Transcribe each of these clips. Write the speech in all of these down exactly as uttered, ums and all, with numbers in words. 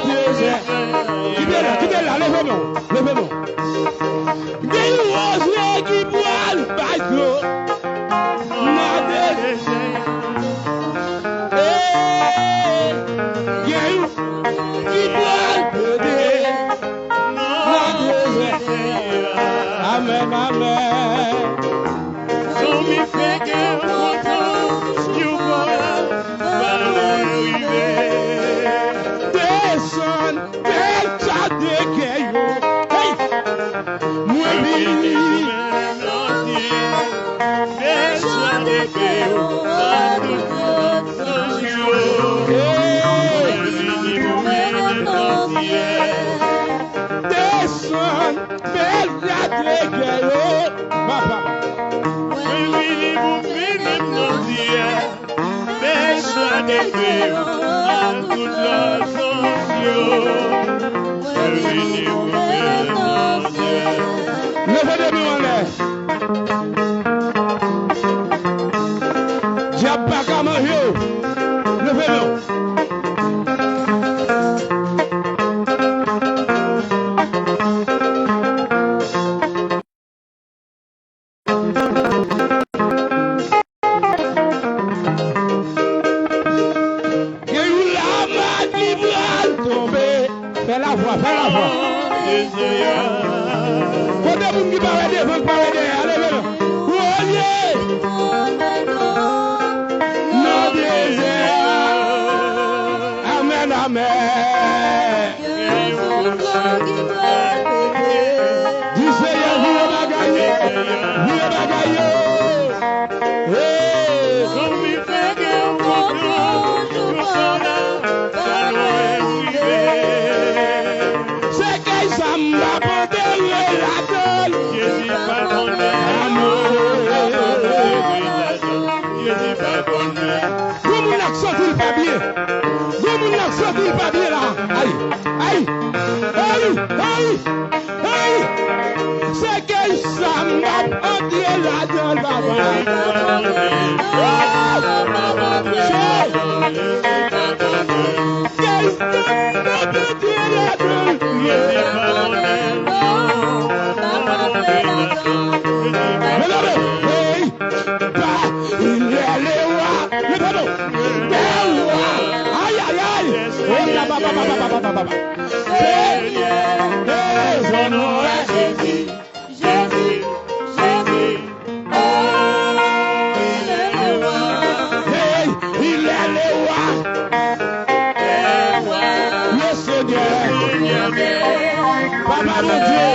Dezè. Kite la, kite la, leve men w, leve men w. Gen yon wozye ki pral bay dlo nan dezè. Ee, gen yon ki pral plede nan dezè. Amèn, amèn. Zanmi fè kè w kontan, yon pawòl pa lwen rive. Desann, fè chante kè yo. Hey! Mwen vini. Fè chante kè yo, pa tout lòt zanj yo. Hey! Mwen vini pou mennen nan syèl. Desann, fè chante kè yo. Papa. Mwen vini pou mennen nan syèl. Fè chante kè yo, pa tout lòt zanj yo. Mwen vini pou mennen nan syèl. Leve de men w anlè. Dyab pa ka manje w. Leve men w. Gen yon lamadri pral tonbe. Fè lavwa, fè lavwa. Kote moun ki pa wè devan, ki pa wè dèyè, leve men w. Olye nan dezè a. Amèn, amèn. Di Seyè, vire bagay yo, vire bagay yo. Hey! Zanmi fè kè w kontan, jou pa la, pa lwen rive. Sèkèy sa m ap antere ladan l. Jezi pa konnen. Amèn. Jezi pa konnen. Gwo moun la k santi l pa byen. Gwo moun la k santi l pa byen la. Ay, ay, ay, ay, ay. Sèkèy sa m ap antre ladan l, papa. Sèkèy sa m ap antre ladan l. Mesdames, hey. Pa, il est le roi. Leve non. Le roi. Ay, ay, ay. Oh, la, ba, ba. Senyè, e son non a Jezi. Jezi, Jezi. Oh, il est le roi. Hey, il est le roi. Le roi. Le Seigneur. Le Seigneur. Papa Bondye.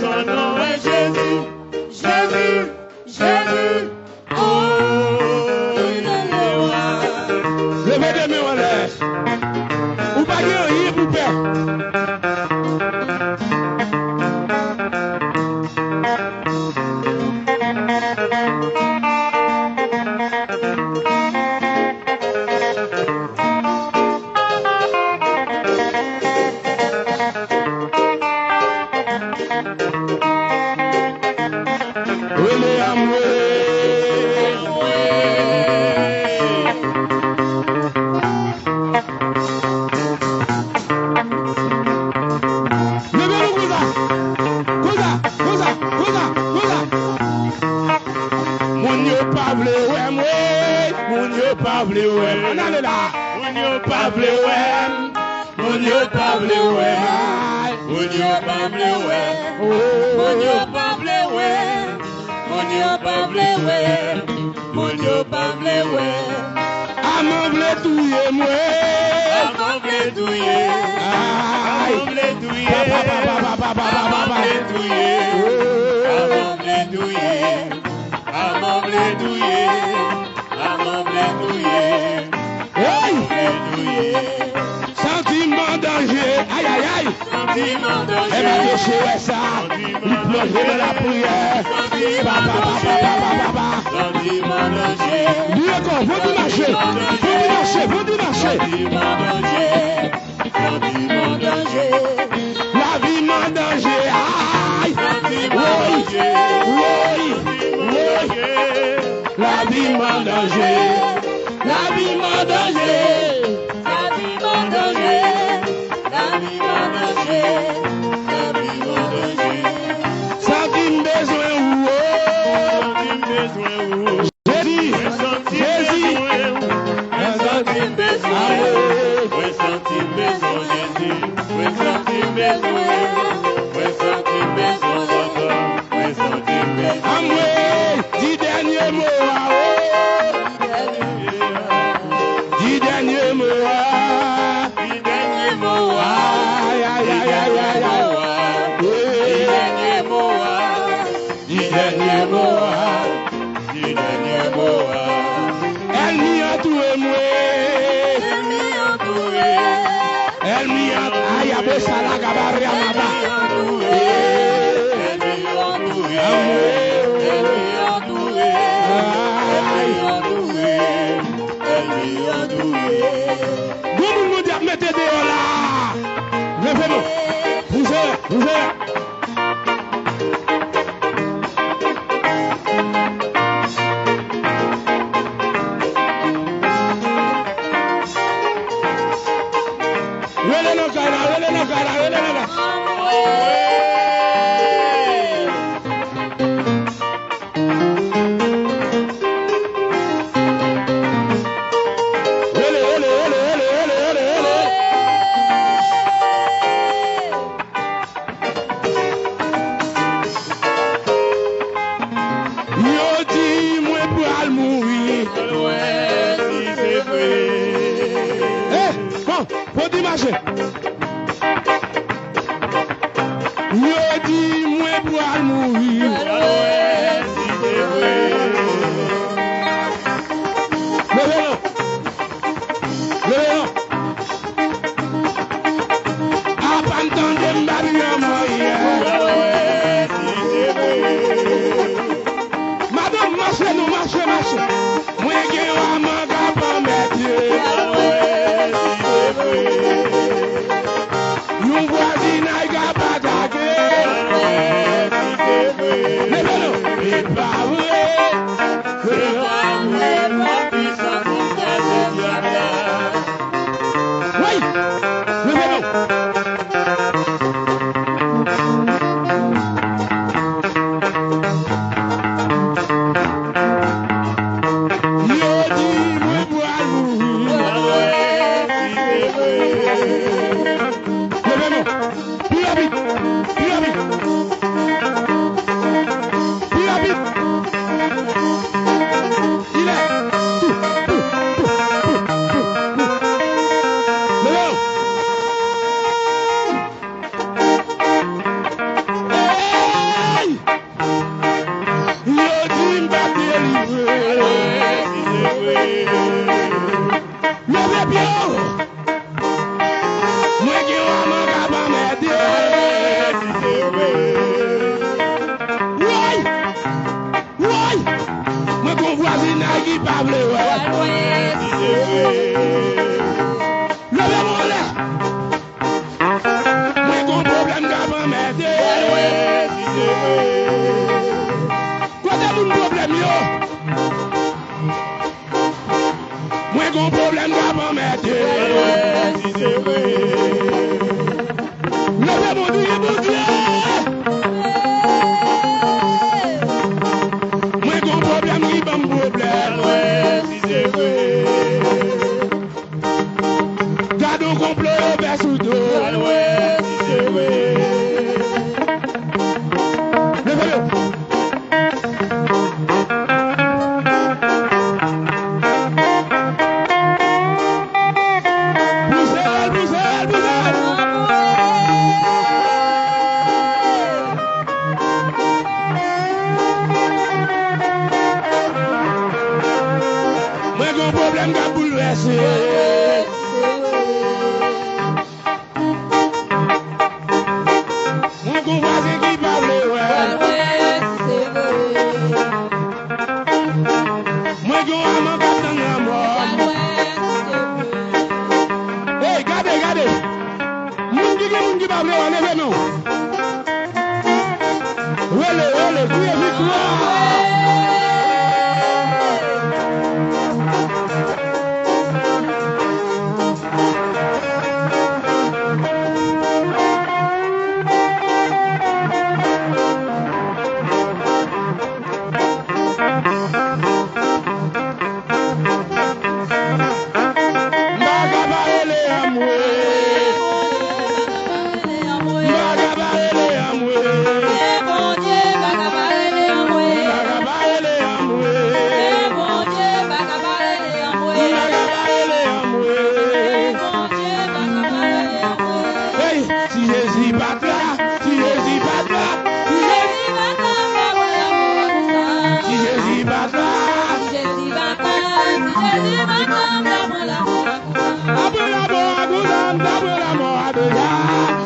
Son non a Jezi. Jezi, Jezi, oh, il est le roi. Leve de men w anlè. Ou pa gen anyen pou pè. Rele Amwe. Leve nou konsa. Konsa, konsa, konsa, konsa. Moun yo pa vle wè m, wi. Moun yo pa vle wè m. Ann ale la. Moun yo pa vle wè m. Moun yo pa vle wè. Moun yo pa vle wè. Moun yo pa vle wè. Moun yo pa vle wè. Moun yo pa vle wè. Aman vle touye mwen. Aman vle touye. Ay. Aman vle touye. Papa, papa, papa, papa, papa. Aman vle touye. Oh. Aman vle touye. Aman vle touye. Aman vle touye. Hey! Aman vle touye. Santiman danje. Ay, ay, ay. Santiman danje. Emmanuel Chérès, li plonje nan lapriyè. Santiman danje. Papa, papa, papa, papa. Santiman danje. Li rekò, vandi mache. Vandi mache, vandi mache. Santiman danje. Santiman danje. Lavi m an danje. Ay! Santiman danje. Woy! Woy! Santiman danje. Lavi m an danje. Lavi m an danje. Lavi m an danje. Santi m bezwen ou, oh. Jezi, Jezi. Mwen santi m bezwen, mwen santi m bezwen Jezi. Mwen santi m bezwen, mwen santi m bezwen papa. Mwen santi m bezwen. Anmwey, di dènye mo a, oh. Di dènye mo a. Di dènye mo a. Ay, ay, ay, ay, ay, ay. Di dènye mo a. Di dènye mo a. Di dènye mo a. Ènmi an touye m wi. Ènmi an touye. Ènmi an, ay, abo sa la, gabari a maba. Ènmi an touye. Ènmi an touye. Ènmi an touye. Ay. Ènmi an touye. Ènmi an touye. Gwo moun Bondye ap mete deyò la. Leve men. Pouse, pouse. Rele nan kay la, rele nan kay la, rele nan kay. Rele, rele, rele. Yo di mwen pral mouri. Al wè si se vre. Eh, bon, fò di mache. Yo di mwen pral mouri. Al wè si se vre. Leve non. Leve non. Apa m tande m pa byen mwen yè. Madanm, mache non, mache, mache. Mwen gen yon aman k ap anmède. Yon vwazinay k ap atake. Leve non. E pa vre. Wi! Leve men w. Yo di mwen pral mouri. Leve men w. Pi rapid! Pi rapid! Pi rapid! Ilè! Pou, pou, pou. Leve w! Ey! Yo di m pa delivre. Leve pye w! Mwen gen yon aman k ap anmède. Woy! Woy! Mwen gon vwazinay ki pa vle wè. Leve men w anlè. Mwen gon pwoblèm k ap anmède. Kote moun pwoblèm yo? Mwen gon pwoblèm k ap anmède. Leve men w, di Bondye. Mwen gon pwoblèm ki ban m pwoblèm. Gade yon konplo yo fè sou do. Leve men w. Pouse l, pouse l, pouse l. Mwen gon pwoblèm k ap boulvèse. Mwen gon vwazen ki pa vle wè. Mwen gon aman k ap tann lanmò. Ey, gade, gade. Moun ki gen moun ki pa vle wè, leve men w. Rele, rele, kriye viktwa. Jezi pa t la, si Jezi pa t la, si Jezi pa t la, m pa pran lanmou an konsa. Si Jezi pa t la, si Jezi pa t la, si Jezi pa t la, m pa pran lanmou an konsa. M pa pran lanmou an konsa, m pa pran lanmou an deja.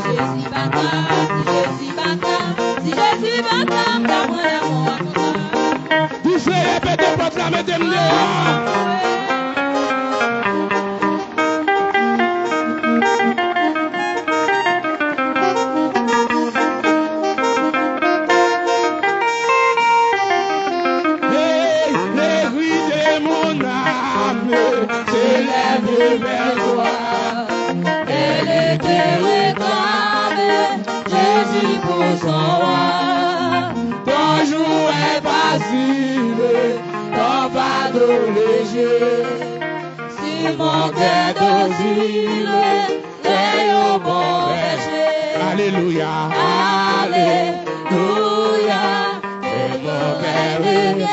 Si Jezi pa t la, si Jezi pa t la, si Jezi pa t la, m pa pran lanmou an konsa. Di Seyè, pete pòt la, mete m deyò. Hey, les cris de mon âme s'élèvent vers toi. Elle te réclame, Jésus pour son roi. Ton jour est facile, ton fardeau léger. Si mon cœur docile, t'es au bon berger. Alléluia. Alléluia. Que mon cœur revienne.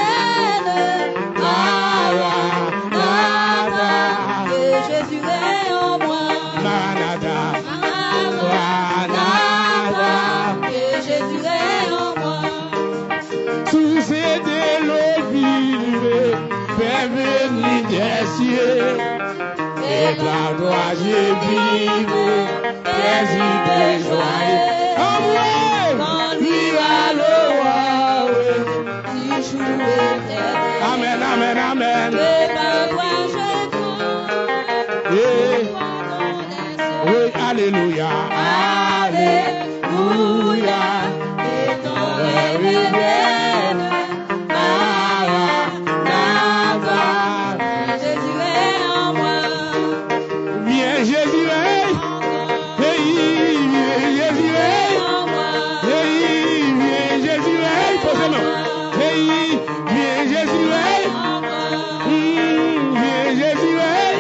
Maranatha. Que Jésus règne en moi. Maranatha. Maranatha. Que Jésus règne en moi. Source de l'eau vive, fais venir des cieux. Et par toi je vive, paisible et joyeux. Amwey! Conduis à l'aurore du jour éternel. Amen, amen, amen. Que par toi je tombe. Yeah. Oui, alléluia. Alléluia. Que ton règne vienne. Maranatha. Viens Jésus, hey. Hey, viens Jésus, hey. Hey, viens Jésus, hey. Poze men. Hey, viens Jésus, hey. Mm, viens Jésus, hey.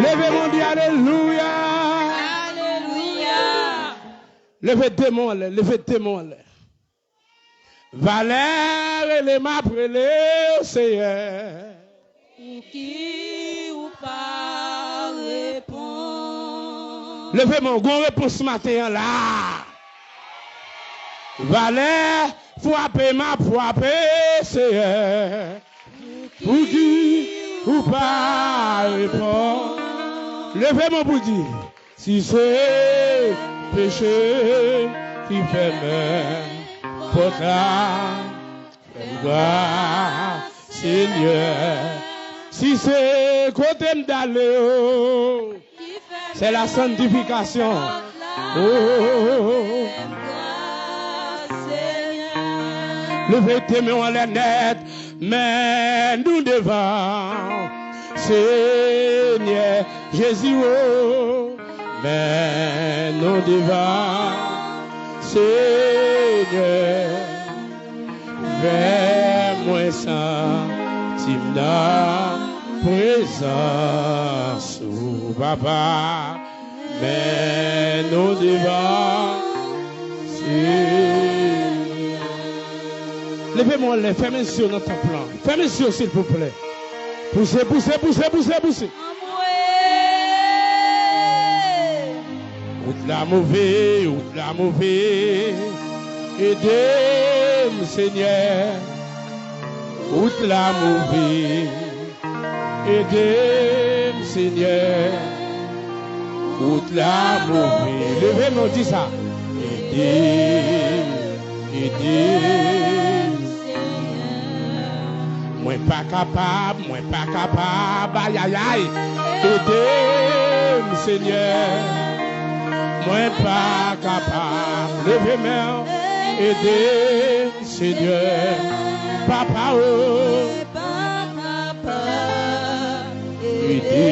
Leve men w, di alléluia. Alléluia. Leve de men w anlè, leve de men w anlè. Valè rele m ap rele w, Seyè. Pouki ou pa reponn? Leve men w, gon repons maten an la. Valè frape m ap frape, Seyè. Pouki ou pa reponn? Leve men w pou di. Si se peche ki fèmen pòt la, fè m gras, Senyè. Si se kote m t ale yo, c'est la sanctification. Oh. Leve de men w anlè nèt. Men nou devan, Senyè Jezi, o, men nou devan, Senyè. Fè mwen santi m nan prezans ou, Papa. Men nou devan Senyè. Leve men w anlè, fèmen zye w nan tanp lan. Fèmen zye w, silvouplè. Pouse, pouse, pouse, pouse, pouse. Wout la move, wout la move. Ede m, Senyè. Wout la move. Ede m, Senyè. Wout la move. Leve men w, di sa. Ede m, ede m, Senyè. Mwen pa kapab, mwen pa kapab, ayayay. Ede m, Senyè. Mwen pa kapab. Leve men w. Ede m, Senyè. Papa, o. Ede.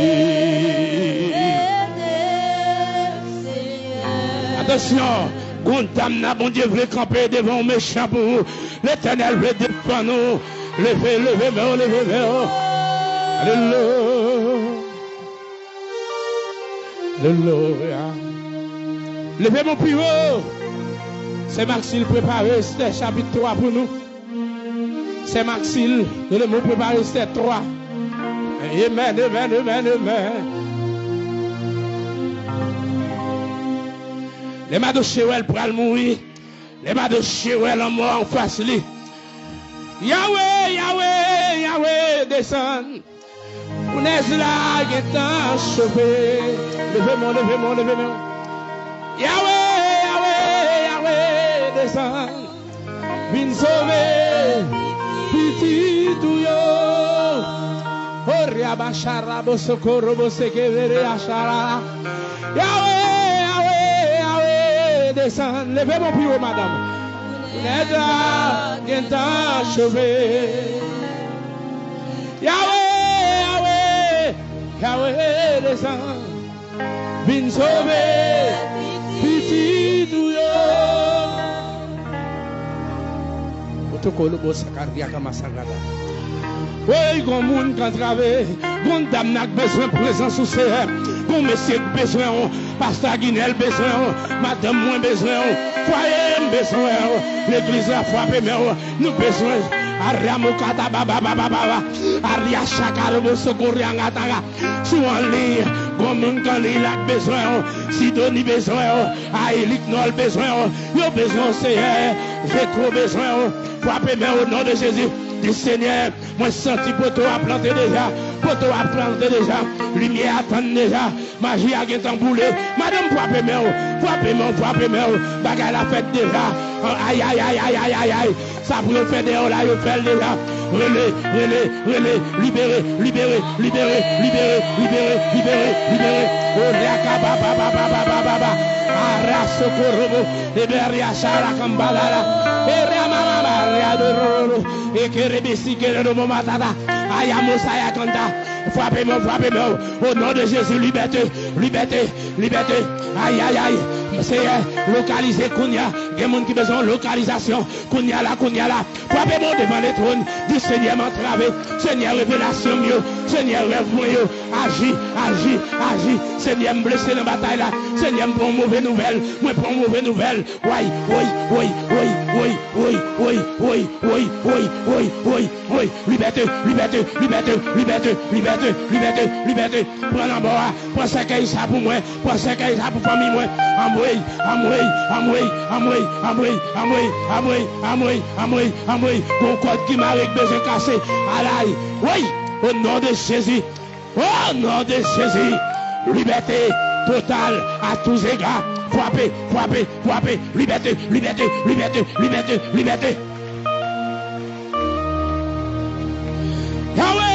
Atansyon, gon dam nan Bondye vle kanpe devan yon mechan pou ou. Letènèl vle defann ou. Leve, leve men w, leve men w. Alelouya. Alelouya. Leve men w pi wo. Sè Maxil prepare Estè chapit twa pou nou. Sè Maxil, nou leve men w prepare Estè twa. Amen, amen, amen, amen. Lè Madoche wè l pral mouri, lè Madoche wè lanmò anfas li. Yawe, Yawe, Yawe, desann. Founèz la gentan chofe. Leve men w, leve men w, leve men w. Yawe, Yawe, Yawe, desann. Vin sove pitit ou yo. Oryabasharabosokorobosekevere ashara. Yawe, Yawe, Yawe, desann. Leve men w pi wo, madanm. Founèz la gentan chofe. Yawe, Yawe, Yawe, desann. Vin sove pitit ou yo. Otokolobo sakaria kama sagrada. Woy, gon moun k antrave, gon dam nan k bezwen prezans ou, Seyè. Gon mesye k bezwen w, pastè Aginèl bezwen w, madanm mwen bezwen w, fwaye m bezwen w, legliz la frape men w, nou bezwen. Aryamokata baba baba baba, aryachakalobo sokori angatara. Si w anliy, gon moun k anliy la k bezwen w. Sidoni bezwen w. Ayilik Nòl bezwen w. Yo bezwen w, Seyè. Jetwo bezwen w. Frape men w, o non de Jezi. Di, Senyè, mwen santi poto a plante deja. Poto a plante deja. Limyè a tann deja. Maji a gentan boule. Madanm, frape men w. Frape men w, frape men w. Bagay la fèt deja. Ay, ay, ay, ay, ay, ay, ay. Sa pou yo fè dèyè w la, yo fè l deja. Rele, rele, rele, libere, libere, libere, libere, libere, libere, libere. Olyaka ba ba ba ba ba ba ba ba. Arasokorobo, eberia shara kambalala. Eria mama maria dororo. Ekerebesi kererobo matata. Ayamo sayakanta. Frape men w, frape men w. O non de Jezi, libète, libète, libète. Ay, ay, ay. Seyè, lokalize kounye a. Gen moun ki bezwen lokalizasyon. Kounye a la, kounye a la. Frape men w devan letwòn. Di, Senyè, m antrave. Senyè, revelasyon m yo. Senyè, rèv mwen yo. Aji, aji, aji. Senyè, m blese nan batay la. Senyè, m pran yon move nouvèl. Mwen pran yon move nouvèl. Way, woy, woy, woy, woy, woy, woy, woy, woy, woy, woy, woy, woy, woy. Libète, libète, libète, libète, libète, libète, libète. Pran lanmò a. Pran sèkèy sa pou mwen. Pran sèkèy sa pou fanmi mwen. Anmwey, anmwey, anmwey. Gon kòd ki mare k bezwen kase. Alay. Woy! O non de Jezi. O non de Jezi. Libète total a tou zega. Frape, frape, frape. Libète, libète, libète, libète, libète. Yawe,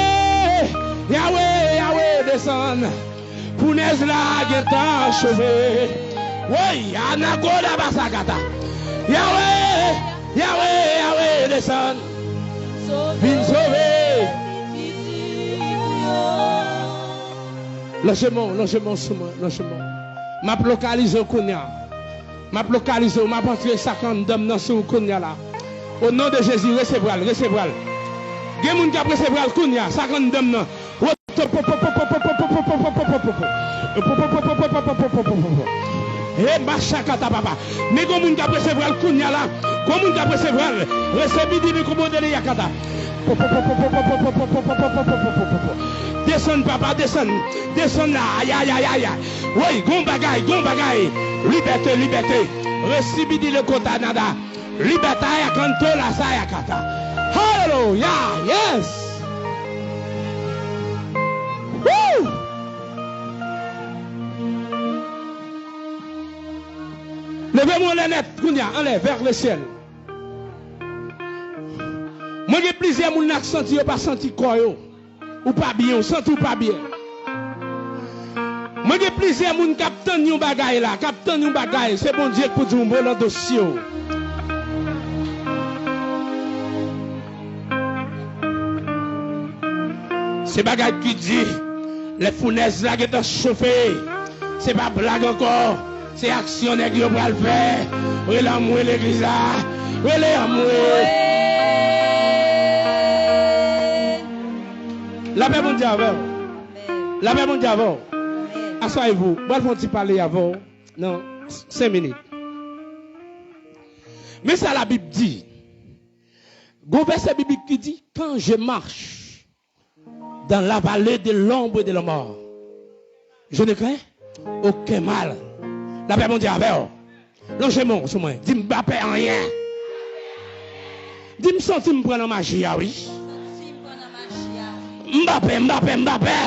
Yawe, Yawe, desann. Founèz la gentan chofe. Woy, anagoda basakata. Yawe, Yawe, Yawe, desann. Vin sove. Lonje men w, lonje men w sou mwen, lonje men w. M ap lokalize w kounye a. M ap lokalize w, m ap antre sa k anndan m nan sou ou kounye a la. O non de Jezi, resevwa l, resevwa l. Gen moun k ap resevwa l kounye a, sa k anndan m nan. Woto popopopopopopopopopopopopo. E machakata papa. Men gon moun k ap resevwa l kounye a la. Gon moun k ap resevwa l. Resebidi men kobo de yakata. Popopopopopopopopopopopopopopo. Desann papa, desann. Desann la. Ayayayaya. Woy, gon bagay, gon bagay. Libète, libète. Resibidi le kota nada. Libète a kanto la sa ya kata. Hallelujah. Yes. Woo! Leve men w anlè nèt kounye a, anlè, vers le ciel. Mwen gen plizyè moun la k santi yo pa santi kò yo. Ou pa byen, ou santi w pa byen. Mwen gen plizyè moun k ap tann yon bagay la, k ap tann yon bagay, se Bondye k pou di yon mo nan dosye w. Se bagay ki di, lè founèz la gentan chofe, se pa blag ankò. Se aksyon nèg yo pral fè. Rele anmwe legliz la. Rele anmwe. Lapè Bondye avè w. Lapè Bondye avè w. Aswayevou. Mwen pral fè yon ti pale avè w nan senk minit. Men sa Labib di. Gon vèsè biblik ki di, quand je marche dans la vallée de l'ombre de la mort, je ne crains aucun mal. Lapè Bondye avè w. Lonje men w sou mwen. Di m, "M pa pè anyen." Di m, "M santi m pran nan maji a, wi." M pa pè, m pa pè, m pa pè.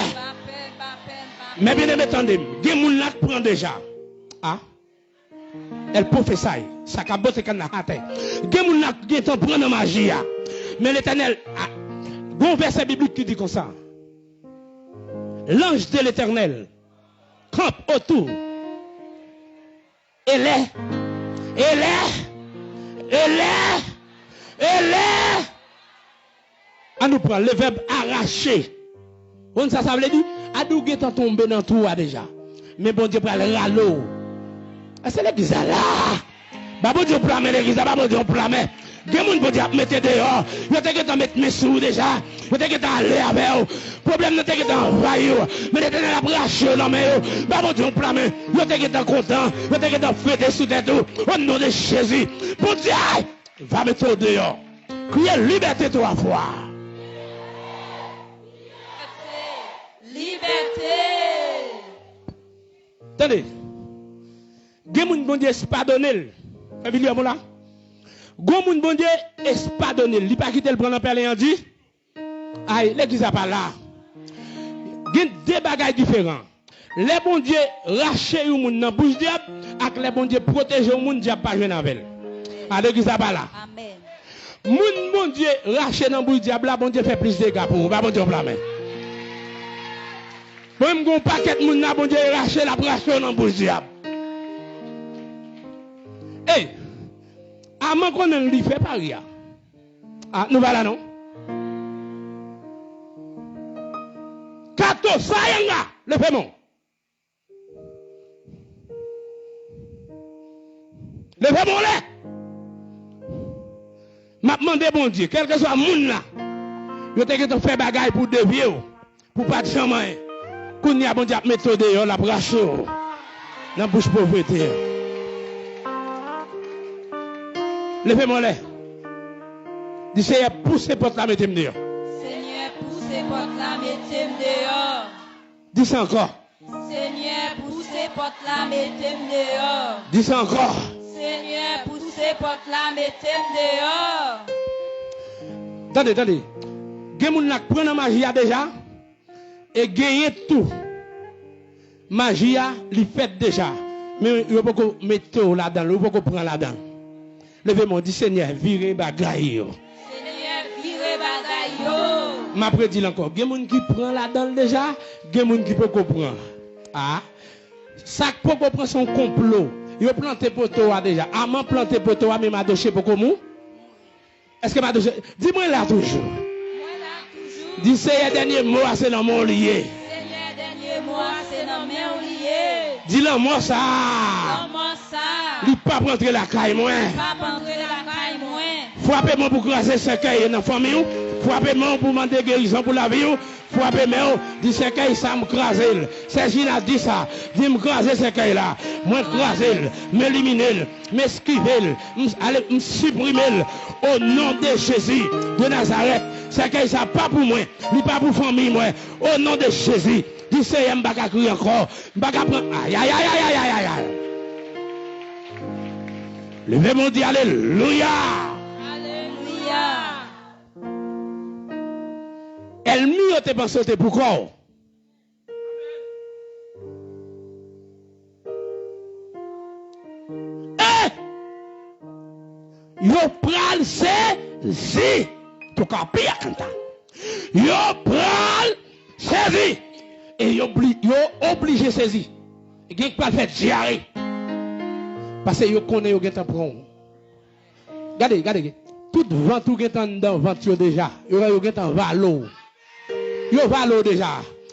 Men byeneme, tande m. Gen moun la k pran deja. A. El profesay. Sa ka bote kanna atè. Gen moun la k gentan pran nan maji a. Men Letènèl, a, gon vèsè biblik ki di konsa, L'ange de l'Éternel campe autour. E lè, e lè, e lè, e lè. An nou pran le vèb arache. Konn sa sa vle di? A di w gentan tonbe nan twou a deja. Men Bondye pral rale w. Èske legliz la la? Ba Bondye yon pla men, legliz la, ba Bondye yon pla men. Gen moun Bondye ap mete deyò. Yo te gentan met men sou ou deja. Yo te gentan ale avè w. Pwoblèm nan te gentan anvayi w. Men Letènèl ap rache yo nan men yo. Ba Bondye yon pla men. Yo te gentan kontan. Yo te gentan fete sou tèt ou. O non de Jezi. Bondye va mete w deyò. Kriye libète twa fwa. Libète. Tande. Gen moun Bondye espadone l. Fè William la. Gon moun Bondye espadone l. Li pa kite l pran nan pèlen an di. Ay, legliz la pa la. Gen de bagay diferan. Lè Bondye rache yon moun nan bouch dyab, ak lè Bondye pwoteje yon moun, dyab pa jwenn avè l. A, legliz la pa la. Amèn. Moun Bondye rache nan bouch dyab la, Bondye fè plis dega pou ou. Ba Bondye yon pla men. Mwen menm, gon pakèt moun la, Bondye rache, l ap rache yo nan bouch dyab. Ey, Aman konnen li fè pari a. A, nou pa la non. Kato Sayanga, leve men w. Leve men w lè. M ap mande Bondye, kèlkeswa moun la, yo te gentan fè bagay pou devye w, pou w pa t janm anyen. Kounye a, Bondye ap mete w deyò, l ap rache w nan bouch povrete a. Leve men w anlè. Di, Seyè, pouse pòt la, mete m deyò. Senyè, pouse pòt la, mete m deyò. Di sa ankò. Senyè, pouse pòt la, mete m deyò. Di sa ankò. Senyè, pouse pòt la, mete m deyò. Tande, tande. Gen moun la k pran nan maji a deja. E genyen tou. Maji a, li fèt deja. Men yo poko mete w ladan l, yo poko pran ladan l. Leve men w, di, Senyè, vire bagay yo. Senyè, vire bagay yo. M ap redi l ankò. Gen moun ki pran ladan l deja, gen moun ki poko pran. A. Sa k poko pran se yon konplo. Yo plante poto a deja. Aman plante poto a, men madoche poko mou. Èske madoche? Di, mwen la toujou. Mwen la toujou. Di, Seyè, dènye mo a se nan men w li ye. Senyè, dènye mo a se nan men w li ye. Di, lanmò sa a. Lanmò sa a. Li p ap rantre lakay mwen. Li p ap rantre lakay mwen. Frape men w pou kraze sèkèy nan fanmi w. Frape men w pou mande gerizon pou lavi w. Frape men w, di, sèkèy sa, m kraze l. Sè Jina, di sa, di, m kraze sèkèy la. Mwen kraze l, m elimine l, m eskive l, m, ale, m siprime l. O non de Jezi de Nazarèt, sèkèy sa pa pou mwen, li pa pou fanmiy mwen. O non de Jezi, di, Seyè, m pa ka kriye ankò, m pa ka pran, ayayayayayayay. Leve men w, di, alelouya. Alelouya. Ènmi yo te panse w te pou kò w. E yo pral sezi. Toka piya kanta. Yo pral sezi. E yo bli-, yo oblije sezi. Gen k pral fè dyare. Paske yo konnen yo gentan pran w. Gade, gade, gade. Tout vant ou gentan anndan vant yo deja. Yo, yo gentan vale w. Yo vale w deja.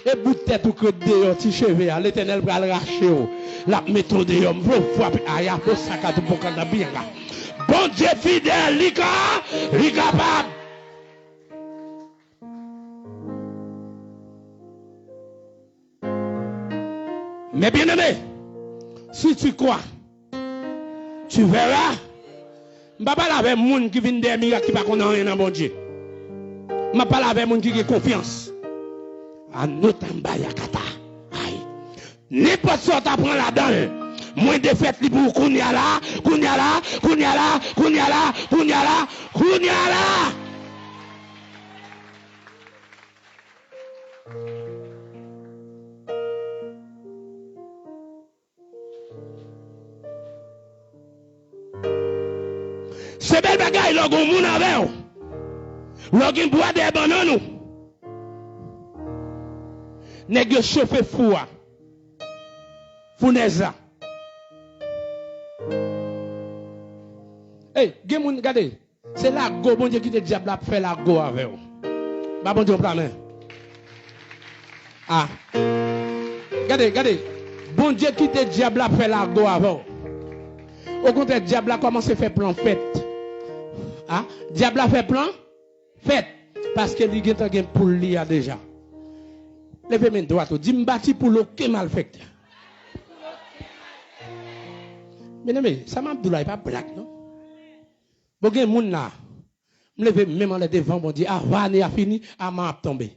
E bout tèt ou k ret deyò, ti cheve a, Letènèl pral rache w. L ap mete w deyò. M vle w frape. Aya, po sa ka tou pokal nan byen la. Bondye fidèl, li ka, li kapab. Mes bien-aimés, si tu crois, tu verras. M pa pale avè moun ki vin dèyè mirak ki pa konn anyen nan Bondye. M ap pale avè moun ki gen konfyans. Anotambayakata. Ay. Nenpòt sa w ta pran ladan l, mwen defèt li pou ou kounye a la, Kounye a la, kounye a la, kounye a la, kounye a la, kounye a la. Se bèl bagay lè w gen yon moun avè w. Lè w gen bwa dèyè bannann ou. Nèg yo chofe fou a. Founèz la. Ey, gen moun, gade. Se lago, Bondye kite dyab la ap fè lago avè w. Ba Bondye yon pla men. A. Gade, gade. Bondye kite dyab la ap fè lago avè w. Okontrè, dyab la kòmanse fè plan fèt. A. Dyab la fè plan fèt. Paske li gentan gen poul li a deja. Leve men dwat ou. Di m bati pou okenn malfektè. Mezanmi, sa m ap di w la, e pa blag, non. Bon, gen moun la. M leve men m anlè devan Bondye. Avan ane a fini, Aman ap tonbe.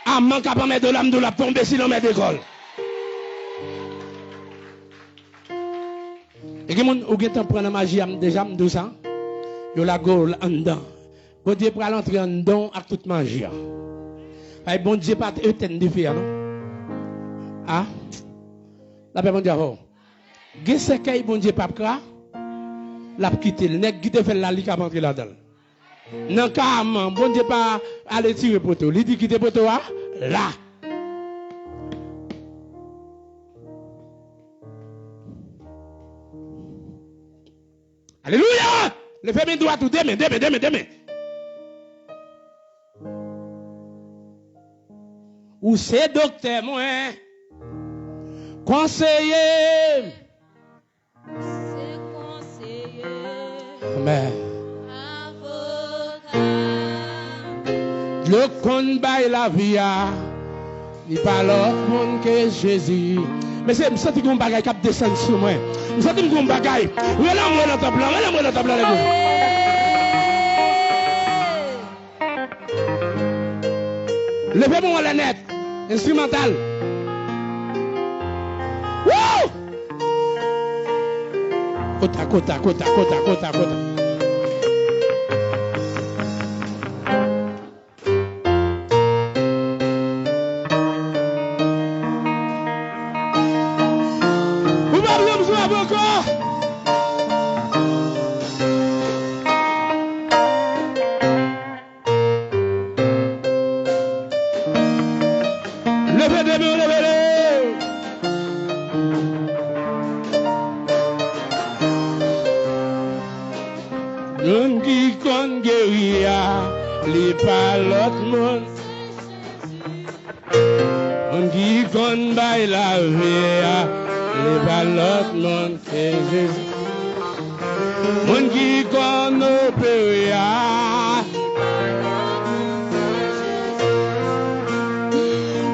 Aman k ap anmède w la, m di w l ap tonbe si l anmède kò l. E gen moun, ou gentan pran nan maji a, m deja, m di w sa. Yo lage w anndan. Bondye pral antre anndan w ak tout maji a. Ay, Bondye pa t etèn dife a, non. A? Lapè Bondye avè w. Gen sèkèy Bondye p ap kra, l ap kite l. Nèg ki te fè l la, li k ap antre ladan l. Nan ka Aman, Bondye pa ale tire poto. Li di kite poto a la. Alelouya! Leve men dwat ou, de men, de men, de men, de men. Ou se doktè mwen, konseye m. Se konseye. Amèn. Avoka. Dlo konn bay lavi a. Li pa lòt moun ke Jezi. Mesye, m santi gon bagay k ap desann sou mwen. M santi m gon bagay. Rele anmwe nan tanp lan, rele anmwe nan tanp lan, leve. Leve men w anlè nèt. Enstrimantal. Woo! Kota, kota, kota, kota, kota, kota. Ou pa janm sou avoka. Leve de men w, leve de. Moun ki konn geri a, li pa lòt moun. Moun ki konn bay lavi a, li pa lòt moun ke Jezi. Moun ki konn opere a.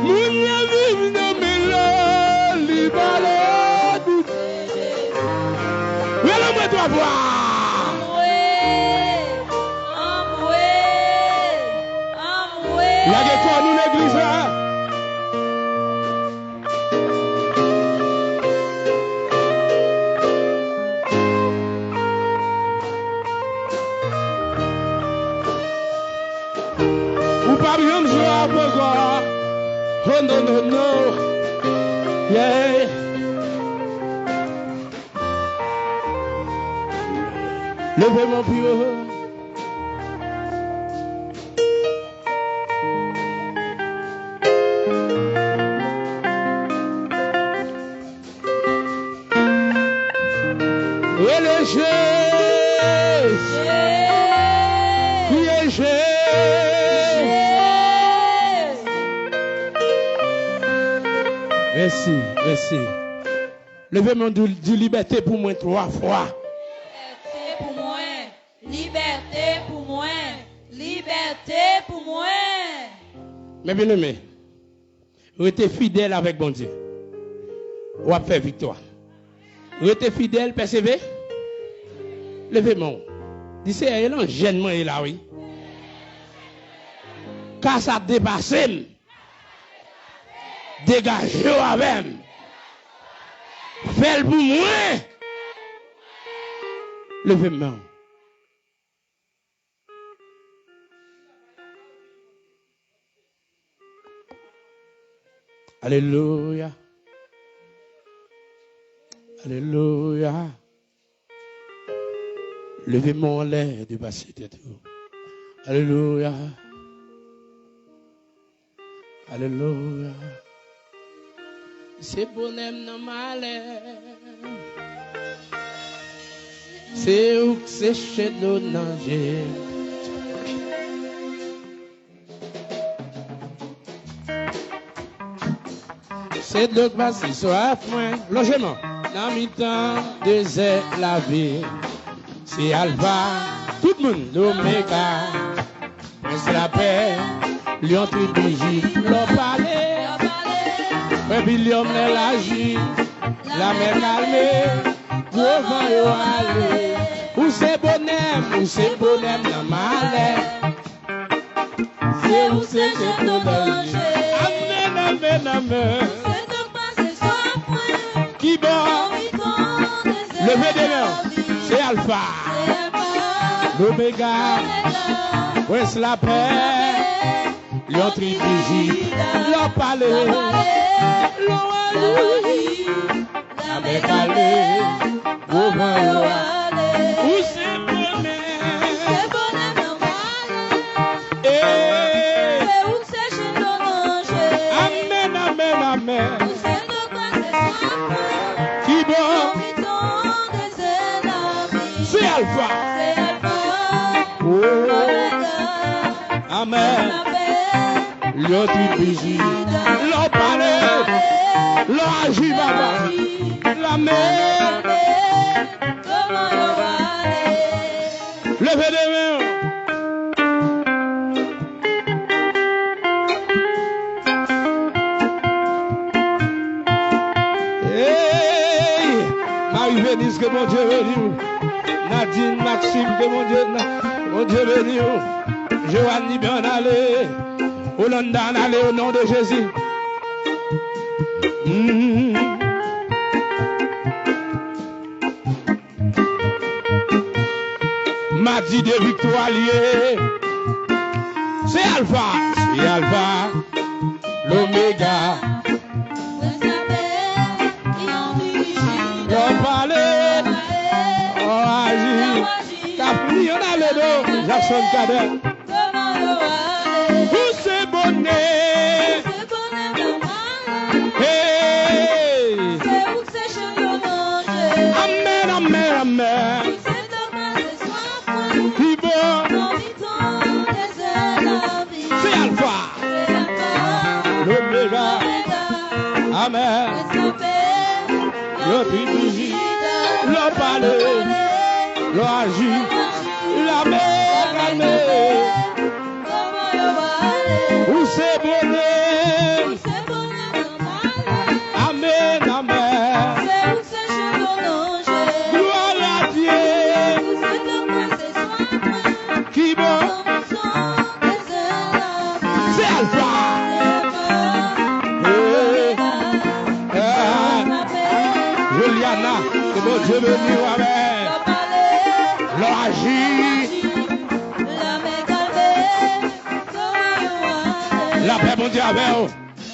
Moun nan viv nan men l, li pa lòt. Rele mwen twa fwa. Anmwe, anmwe, anmwe. Lage kò nou legliz la. Ou p ap janm jwe avè ankò. Oh, no, no, no. Yeah. Leve men w pi wo. Rele Jezi. Kriye Jezi. Mèsi, mèsi. Leve men w, di, di libète pou mwen twa fwa. Libète pou mwen. Libète pou mwen. Libète pou mwen. Men byeneme, rete fidèl avèk Bondye. W ap fè viktwa. Rete fidèl, pèsevere. Leve men w. Di, Seyè, e nan jèn mwen ye la, wi. Ka sa depase m. Degaje w avè m. Fè l pou mwen. Leve men w. Alelouya. Alelouya. Leve men w anlè, depase tèt ou. Alelouya. Alelouya. Se bonè m nan malè. Se ou k seche dlo nan je. Se dlo k pase swaf mwen. Lonje men w. Nan mitan dezè lavi. Se Alfa, tout moun, Omega. Prens lapè, lyon tribi Jida, lè w pale. Epi lyon lè l aji, lamè kalme, gwo van yo ale. Ou se bonè m, ou se bonè m nan malè. Se ou seche dlo nan je. Amèn, amèn, amèn. Ou se dlo k pase swaf mwen. Kibò? Nan mitan dezè lavi. Leve de men w. Se Alfa. Se Alfa. Omega. Omega. Prens lapè. Lyon tribi Jida. Lè w pale. Lè w pale. Lè w aji. Lamè kalme, gwo van yo ale. Ou se bonè. Ou se bonè nan malè. Ee. Se ou k seche dlo nan je. Amèn, amèn, amèn. Ou se dlo k pase swaf mwen. Kibò? Nan mitan dezè lavi. Se Alfa. Se Alfa. Oh. Omega. Amèn. Lyon tribi Jida. Lè w pale, lè w aji, papa. Lamè. Leve de men w. Hey! Marie Venise, ke Bondye beni w. Nadine Maxime, ke Bondye, Bondye beni w. Joanne Liban, ale. Olanda, ale, o non de Jezi. Mm. Madi de viktwa l ye. Se Alfa, se Alfa, Omega. Lè w pale, lè w aji. K ap li, ann ale do, Jackson Cadet. Ou se bonè. Hey. Amèn, amèn, amèn. Kibò? Se Alfa. Omega. Amèn. Lè w pale, lè w aji, lamè kalme. Ou se bonè. Amèn, amèn. Glwa a Dye. Kibò? Se Alfa. Eh, eh. Juliana, ke Bondye beni w, amèn. Lè w aji. Lapè Bondye avè w.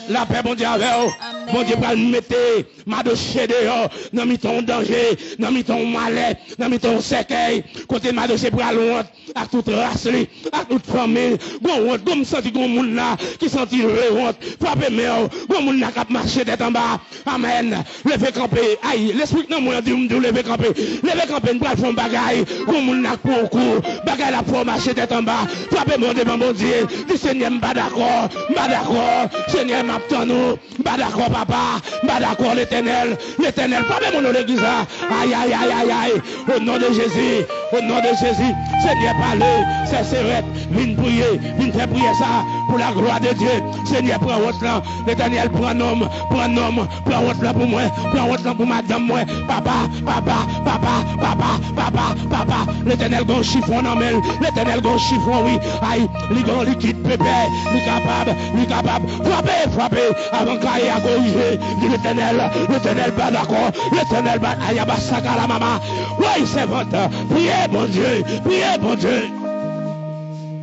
Lapè Bondye avè w. Amèn. Bondye pral mete madoche deyò nan mitan yon danje, nan mitan yon malè, nan mitan yon sèkèy. Kote madoche pral wont ak tout ras li, ak tout fanmi l. Gon wont, gon m santi gon moun la ki santi vle wont. Frape men w. Gon moun la k ap mache tèt anba. Amèn. Leve kanpe. Ay, lespri k nan mwen an di m, di w leve kanpe. Leve kanpe, n pral fè yon bagay. Gon moun la k pran w kou. Bagay la ap fè w mache tèt anba. Frape men w devan Bondye. Di, Senyè, m pa dakò. M pa dakò. Senyè, m ap tann ou. M pa dakò, papa. M pa dakò, Letènèl. Letènèl, frape men w nan legliz la. Ay, ay, ay, ay, ay. O non de Jezi. O non de Jezi, Senyè, pale, Sè Serèt, vin priye, vin fè priyè sa a pou la glwa de Dye. Senyè, pran wont lan, Letènèl, pran non m, pran non m, pran wont lan pou mwen, pran wont lan pou madanm mwen. Papa, papa, papa, papa, papa, papa, Letènèl gen yon chifon nan men l, Letènèl gen yon chifon, wi. Ay, li gen yon likid pèpè, li kapab, li kapab. Frape, frape, avan kaye a korije. Di Letènèl, Letènèl pa dakò, Letènèl pa, ayaba saka la mama. Woy, sèvant, priye Bondye, priye Bondye.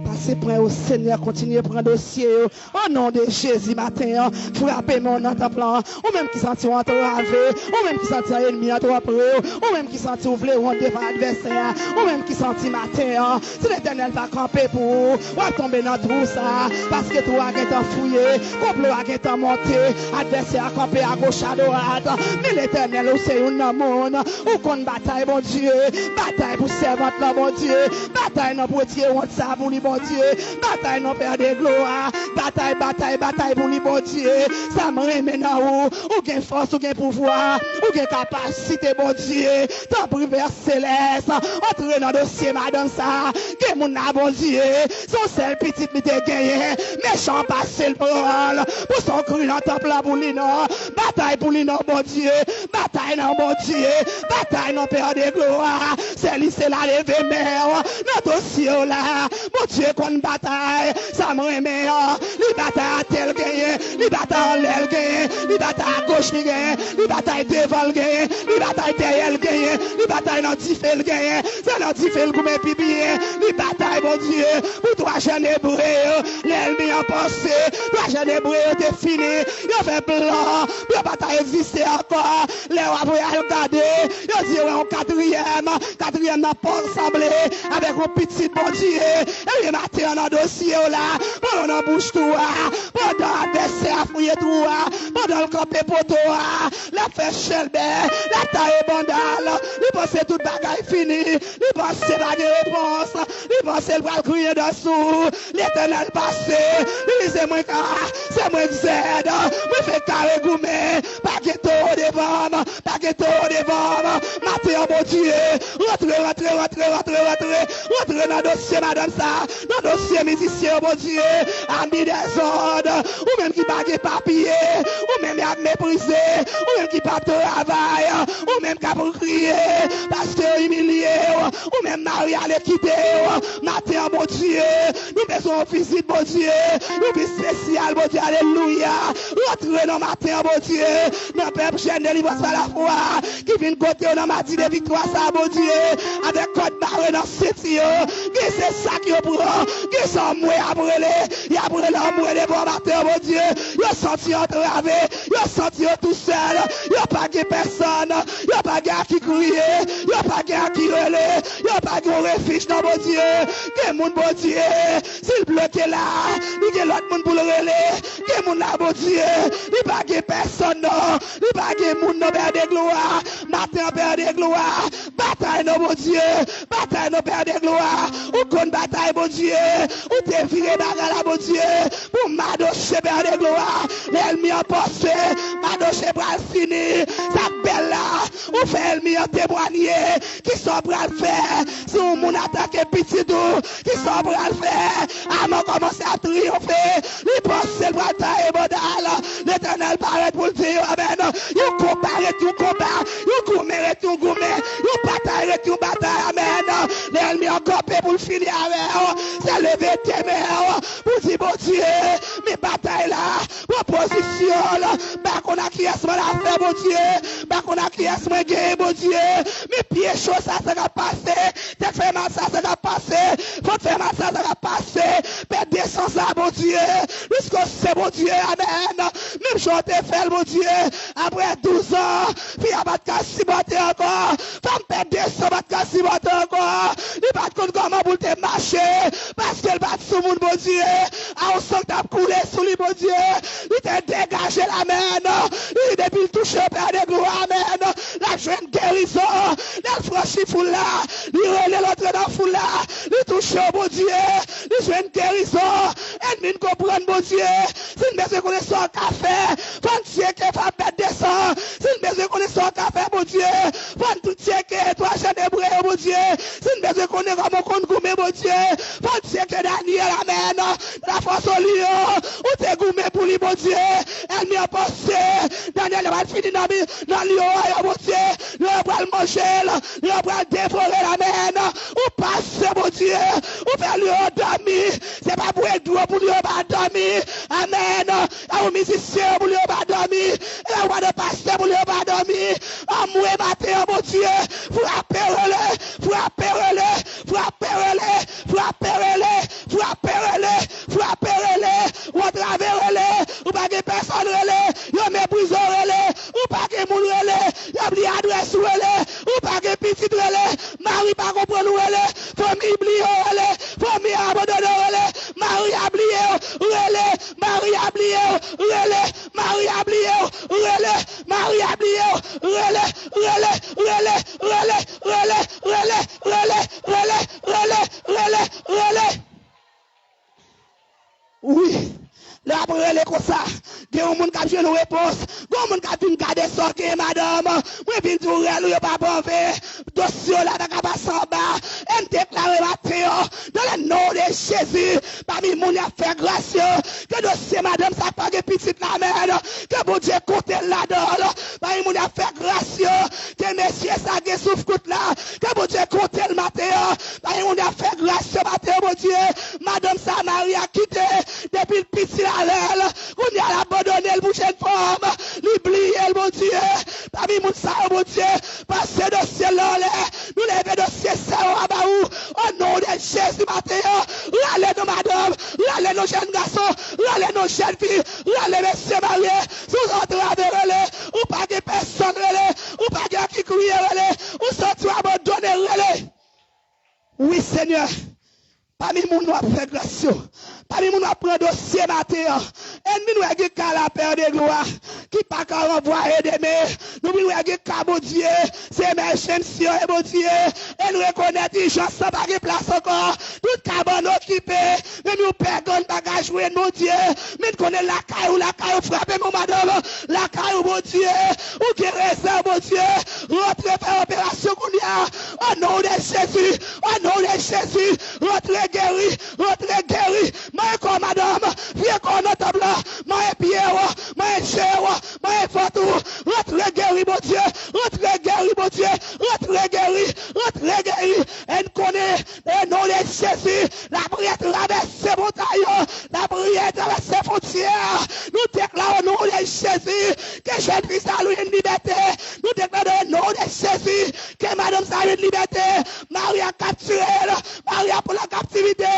Pase pran yo, Senyè, kontinye pran dosye yo. O non de Jezi, maten an, frape men w nan tanp lan. Ou menm ki santi w antrave, ou menm ki santi ènmi an twò pre w, ou menm ki santi w vle wont devan advèsè a, ou menm ki santi maten an, si Letènèl pa kanpe pou ou, w ap tonbe nan twou sa a, paske twou a gentan fouye, konplo a gentan monte, advèsè a kanpe agoch adwat. Men Letènèl, ou se youn nan moun, ou konn batay, Bondye, batay pou sèvant lan, Bondye, batay nan pou retire wont sa a pou li, Bondye, batay nan pè de glwa, batay, batay, batay pou li, Bondye. Sa m renmen nan ou, ou gen fòs, ou gen pouvwa, ou gen kapasite, Bondye. Tanpri, Pè Selès, antre nan dosye madanm sa. Gen moun la, Bondye, se yon sèl pitit li te genyen. Mechan an pase l pran l. Pou sa w kri nan tanp lan pou li non. Batay pou li non, Bondye. Batay non, Bondye. Batay non, Pè de glwa. Se li, se la, leve men w nan dosye w la. Bondye konn batay. Sa m renmen an. Li batay atè l genyen. Li batay anlè l genyen. Li batay agoch li genyen. Li batay devan l genyen. Li batay dèyè l genyen. Li batay nan dife l genyen. Se nan dife l goumen pi byen. Li batay, Bondye, pou twa jèn Ebre yo. Lènmi an panse twa jèn Ebre yo te fini. Yo fè plan pou yo pa ta egziste ankò. Lè w ap al gade, yo di yo wè yon katriyèm. Katriyèm nan pa sanble avèk yon pitit Bondye. Ebyen, maten an nan dosye w la, pandan w nan bouch twou a, pandan advèsè a fouye twou a, pandan l kanpe poto a, l ap fè chèlbè, l ap taye banda l, li panse tout bagay fini, li panse pa gen repons, li panse l pral griyen dan sou. Letènèl pase, li di, se mwen ka, se mwen ki zèd, mwen fè kare goumen, pa gen towo devan m, pa gen towo devan m. Maten an, Bondye, rantre, rantre, rantre, rantre, rantre, rantre nan dosye madanm sa, nan dosye mizisyen yo, Bondye, ami dèzòd, ou menm ki pa gen papye, ou menm y ap meprize, ou menm ki p ap travay, ou menm k ap kriye, paske yo imilye w, ou menm mari ale kite w. Maten an, Bondye, nou bezwen yon vizit, Bondye, yon vizit espesyal, Bondye, alelouya. Rantre nan maten an, Bondye, nan pèp jèn delivrans pa lafwa ki vin kote w nan madi de viktwa sa, Bondye, avèk kòd mare nan senti yo. Gen se sak yo pran, gen se anmwe y ap rele, y ap rele anmwe devan w maten an, Bondye. Yo santi yo antrave, yo santi yo tousèl, yo pa gen pèsòn, yo pa gen a ki kriye, yo pa gen a ki rele, yo pa gen yon refij nan Bondye. Gen moun, Bondye, si l bloke la, li gen lòt moun pou l rele. Gen moun la, Bondye, li pa gen pèsòn non, li pa gen moun non, Pè de glwa. Maten an, Pè de glwa, batay non, Bondye, batay non, Pè de glwa. Ou konn batay, Bondye, ou te vire bagay la, Bondye, pou Madoche, Pè de glwa. Lènmi an panse Madoche pral fini. Sa k bèl la, ou fè ènmi an temwanye. Kisa w pral fè si yon moun atake pitit ou? Kisa w pral fè? Aman kòmanse ap triyonfe. Li panse l pral taye banda l. Letènèl parèt pou l di yo, amèn. Yon konba ret yon konba. Yon goumen ret yon goumen. Yon batay ret yon batay. Amèn. Lè ènmi an kanpe pou l fini avè w, se leve de men w pou di, Bondye, men batay la. Pran pozisyon l. M pa konn a kiyès mwen l ap fè, Bondye. M pa konn a kiyès mwen genyen, Bondye. Men pye cho sa, sa k ap pase. Tèt fè mal sa, sa k ap pase. Vant fè mal sa, sa k ap pase. Pèt de san sa, Bondye. Pliske se Bondye, amèn. Menm jan w te fè l, Bondye. Apre douz an, fi a pa t ka sipòte ankò. Fanm pèt de san pa t ka sipòte ankò. Li pa t konn kòman pou l te mache. Paske l pa t sou moun, Bondye. A yon san k t ap koule sou li, Bondye. Li te degaje l, amèn. Li di depi l touche w, Pè de glwa, amèn, l ap jwenn gerizon. Lè l franchi foul la, li rele l antre nan foul la. Li touche w, Bondye. Li jwenn gerizon. Ènmi n konprann, Bondye. Si n bezwen konnen sa w ka fè, fò n tcheke fanm pèt de san. Si n bezwen konnen sa w ka fè, Bondye, fò n tou tcheke twa jèn Ebre yo, Bondye. Bondye. Si n bezwen konnen kòman w konn goumen, Bondye, fò n tcheke Danyèl, amèn. Nan fòs o lyon, ou te goumen pou li, Bondye. Ènmi an panse Danyèl pral fini nan, nan lyon an, Bondye. Lyon an pral manje l, lyon an pral devore l, amèn. Ou pase, Bondye, ou fè lyon an dòmi. Se pa bwè dlo pou lyon an pa dòmi. Amèn. E ou mizisyen yo pou lyon an pa dòmi. E ou madan pastè pou lyon an pa dòmi. Anmwe maten an, Bondye, frape rele, frape rele, frape rele, frape rele, frape rele, frape rele, ou antrave rele, ou pa gen pèsòn rele, yo meprize w rele, ou pa gen moun rele, yo bliye adrès ou rele, ou pa gen pitit rele, mari pa konprann ou rele, fanmi bliye w rele, fanmi abandone w rele, mari a bliye w rele, mari a bliye w rele, mari a bliye w rele, mari a bliye w rele, rele, rele, rele, rele, rele, rele, rele, rele, rele, rele, rele. Wi. Lè w ap rele konsa, gen yon moun k ap jwenn yon repons, gen yon moun k ap vin gade sa w genyen, madanm. Mwen vin di w rèl ou yo pa pa anven, dosye w la pa ka pase anba. E n deklare maten an, dans le nom de Jésus, pami moun y ap fè gras yo, ke dosye madanm sa k pa gen pitit la, amèn, ke Bondye koute l ladan l. Pami moun y ap fè gras yo, ke mesye sa gen souf kout la, ke Bondye koute l maten an. Pami moun y ap fè gras yo maten an, Bondye, madanm sa mari a kite, depi l piti l avè l, kounye a l abandone l pou jèn fanm, li bliye l, Bondye. Pami moun sa yo, Bondye, pase dosye l anlè, nou leve dosye sè yo anba ou, o non de Jezi maten an, rale non madanm, rale non jèn gason, rale non jèn fi, rale mesye marye, si w antrave rele, ou pa gen pèsòn rele, ou pa gen anki kriye rele, ou santi w abandone rele. Wi, Senyè, pami moun w ap fè gras yo, pami moun w ap pran dosye maten an, ènmi nou wè gen ka la, Pè de glwa, ki pa ka ranvwaye demen. Nou vin wè gen ka, Bondye, se emèjans yo ye, Bondye, e n rekonèt ijans lan pa gen plas ankò. Tout kabann okipe, menm yon pè grann pa ka jwenn, Bondye. Men n konnen lakay ou, lakay ou frape, mon madanm, lakay ou, Bondye, ou gen rezèv, Bondye. Rantre fè operasyon kounye a. O non de Jezi, o non de Jezi, rantre geri, rantre geri. Manyen kò madanm, vye kò nan tanp lan, manyen pye w, manyen je w, manyen vant ou, rantre geri, Bondye, rantre geri, Bondye, rantre geri, rantre geri. E n konnen, o non de Jezi, lapriyè travèse montay yo, lapriyè travèse fwontyè. Nou deklare o non de Jezi, ke jèn fi sa jwenn libète. Nou deklare o non de Jezi, ke madanm sa jwenn libète. Mari a kaptire l, mari a pran l an kaptivite.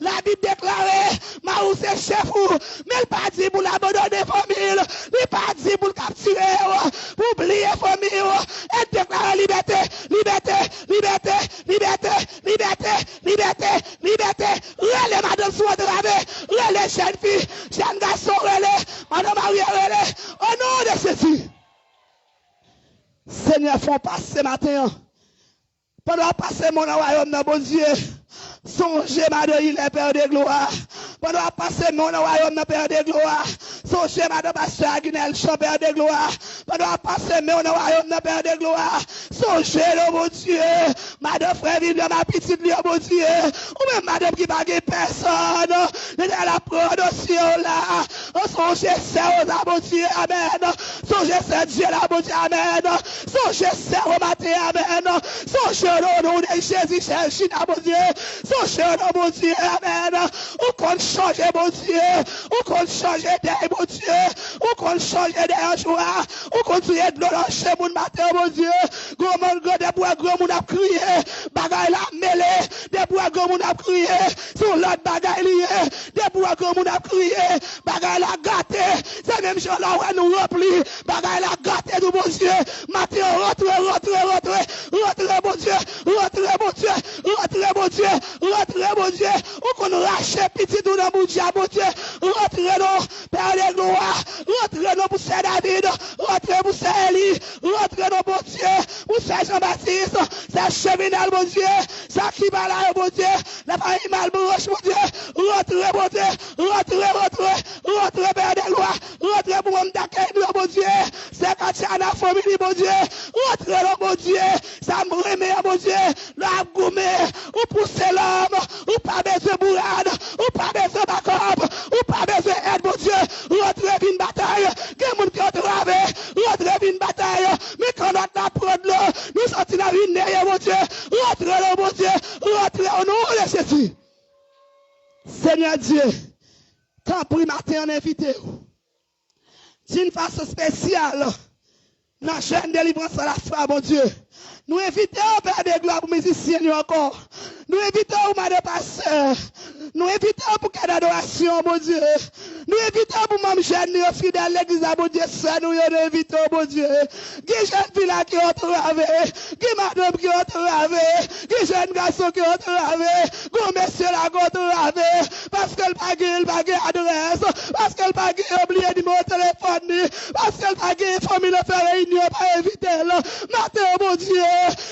Labib deklare, mari w se chèf ou, men l pa di pou l abandone fanmi l, li pa di pou l kaptire w, pou w bliye fanmi w. E deklare libète, libète, libète, libète, libète, libète, libète. Rele madanm si w antrave, rele jèn fi, jèn gason, rele madanm marye, rele, o non de Jezi. Senyè, fè yon pase maten an. Pandan w ap pase men w nan wayòm nan, Bondye, sonje madan Ilè, Pè de glwa. Pandan w ap pase men w nan wayòm nan, Pè de glwa, sonje madan pastè Aginèl Chan, Pè de glwa. Pandan w ap pase men w nan wayòm nan, Pè de glwa, sonje nou, Bondye, madan frè William ak pitit li yo, Bondye. Ou menm madanm ki pa gen pèsòn, Letènèl ap pran dosye w la. Sonje sè Rosa, Bondye, amèn. Sonje sè Dieu la, Bondye, amèn. Sonje sè Romaten, amèn. Sonje nou, o non de Jezi, sè China, Bondye. Sonje nou, Bondye, amèn. Ou konn chanje, Bondye. Ou konn chanje dèy, Bondye. Ou konn chanje dèy an jwa. Ou konn touye dlo nan je moun maten, Bondye. Granmoun, gran, dèbwa granmoun ap kriye. Bagay la mele. Dèbwa granmoun ap kriye. Se yon lòt bagay li ye. Dèbwa granmoun ap kriye. Bagay la gate. Se menm jan la w wè nou ranpli. Bagay la gate tou, Bondye. Maten an, rantre, rantre, rantre. Rantre, Bondye. Rantre, Bondye. Rantre, Bondye. Rantre, Bondye. Ou konn rache pitit ou nan boudja, Bondye. Rantre non, Pè de glwa. Rantre non pou sè David. Rantre pou sè Eli. Rantre non, Bondye. Pou sè Jean Baptiste. Sè Cheminal, Bondye. Sè ki pa la yo, Bondye. Lafanmi Malbranche, Bondye. Rantre, Bondye. Rantre, rantre. Rantre, Pè de glwa. Rantre pou manm dakèy nou yo, Bondye. Sè Katiana, fanmi li, Bondye. Rantre non, Bondye. Sa m renmen an, Bondye. Lè w goumen, ou pouse lòm, ou pa bezwen bourad, ou pa bezwen bakòp, ou pa bezwen èd, Bondye, rantre vin batay. Gen moun ki antrave, rantre vin batay. Men kan lòt la pran dlo, nou santi n ap vin neye, Bondye, rantre non, Bondye, rantre o non de Jezi. Senyè Dye, tanpri maten an envite w. D'une façon spéciale, nan jèn delivrans la fwa, Bondye. Nou envite w, Pè de glwa, pou mizisyen nou ankò. Nou envite w, madan pastè. Nou envite w pou kad adorasyon, Bondye. Nou envite w pou manm jèn nou yo fidèl legliz la, Bondye. Sè nou yo, nou envite w, Bondye. Gen jèn fi la ki antrave. Gen madanm ki antrave. Gen jèn gason ki antrave. Gen mesye la ki antrave. Paske l pa gen, l pa gen adrès. Paske l pa gen, yo bliye nimewo telefòn li. Paske l pa gen fanmi nan fè reyinyon, pa envite l. Maten an, Bondye,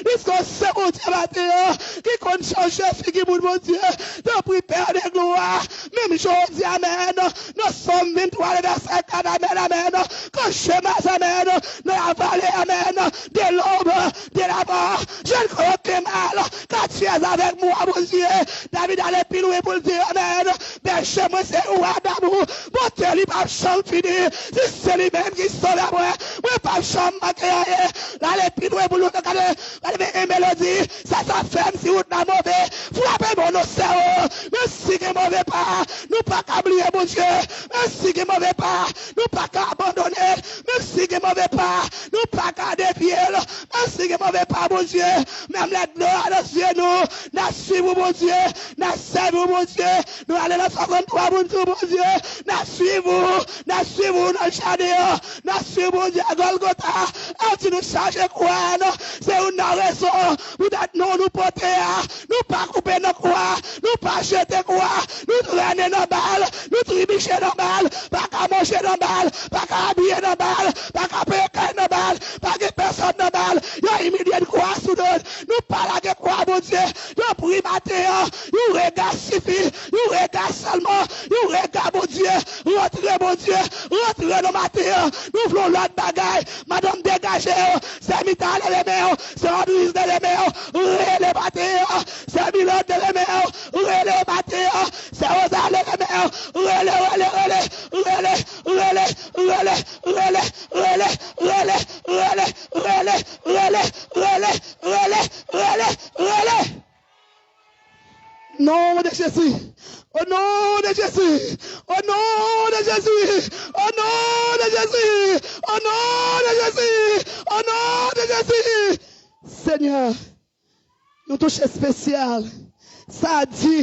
disko se Bondye maten an, ki konn chanje figi moun, Bondye. Tanpri, Pè de glwa, menm jan w di amèn nan Sòm venntwa, le vèsè kat, amèn, amèn, kan Chemaz, amèn, nan la vale, amèn, de l'ombre de la mort, je ne crains aucun mal, car tu es avec moi, Bondye. David ale pi lwen pou l di, amèn, bèche mwen se ou, Adamou. Bonte li p ap janm fini. Si se li menm ki sove mwen, mwen p ap janm manke anyen. L ale pi lwen pou nou gade, gade men yon melodi. Sa, sa fè m si wout la move. Frape men w non, sè o. Menm si gen move pa, nou pa ka bliye Bondye. Menm si gen move pa, nou pa ka abandone. Menm si gen move pa, nou pa ka devye l. Menm si gen move pa, Bondye. Menm lè dlo a nan zye nou, n ap swiv ou, Bondye. N ap sèvi w, Bondye. Nou ale nan swasanntwa pou n di w, Bondye, n ap swiv ou, n ap swiv ou nan jaden an, n ap swiv Bondye a Gòlgota. Anti nou chaje kwa nou, se youn nan rezon poutèt non nou pote a. Nou pa koupe nan kwa, nou pa jete kwa, nou trennen nan bal, nou tribiche nan bal, pa ka manje nan bal, pa ka abiye nan bal, pa ka peye kay nan bal, pa gen pèsòn nan bal. Yo imilye n kwa sou do n. Nou pa lage kwa, Bondye. Tanpri maten an, yon rega sifi, yon rega sèlman, yon rega, Bondye. Rantre, Bondye, rantre nan maten an. Nou vle yon lòt bagay. Madanm, degaje w. Sè Mita, leve men w. Sè Andris, leve men w. Rele maten an. Sè Milot, leve men w. Rele maten an. Sè Roza, leve men w. Rele, rele, rele. Rele, rele, rele. Rele, rele, rele. Rele, rele, rele. Nom de Jésus. Au nom de Jésus. Au nom de Jésus. Au nom de Jésus. Au nom de Jésus. Au nom de Jésus. Seigneur, yon touche espesyal. Sa di,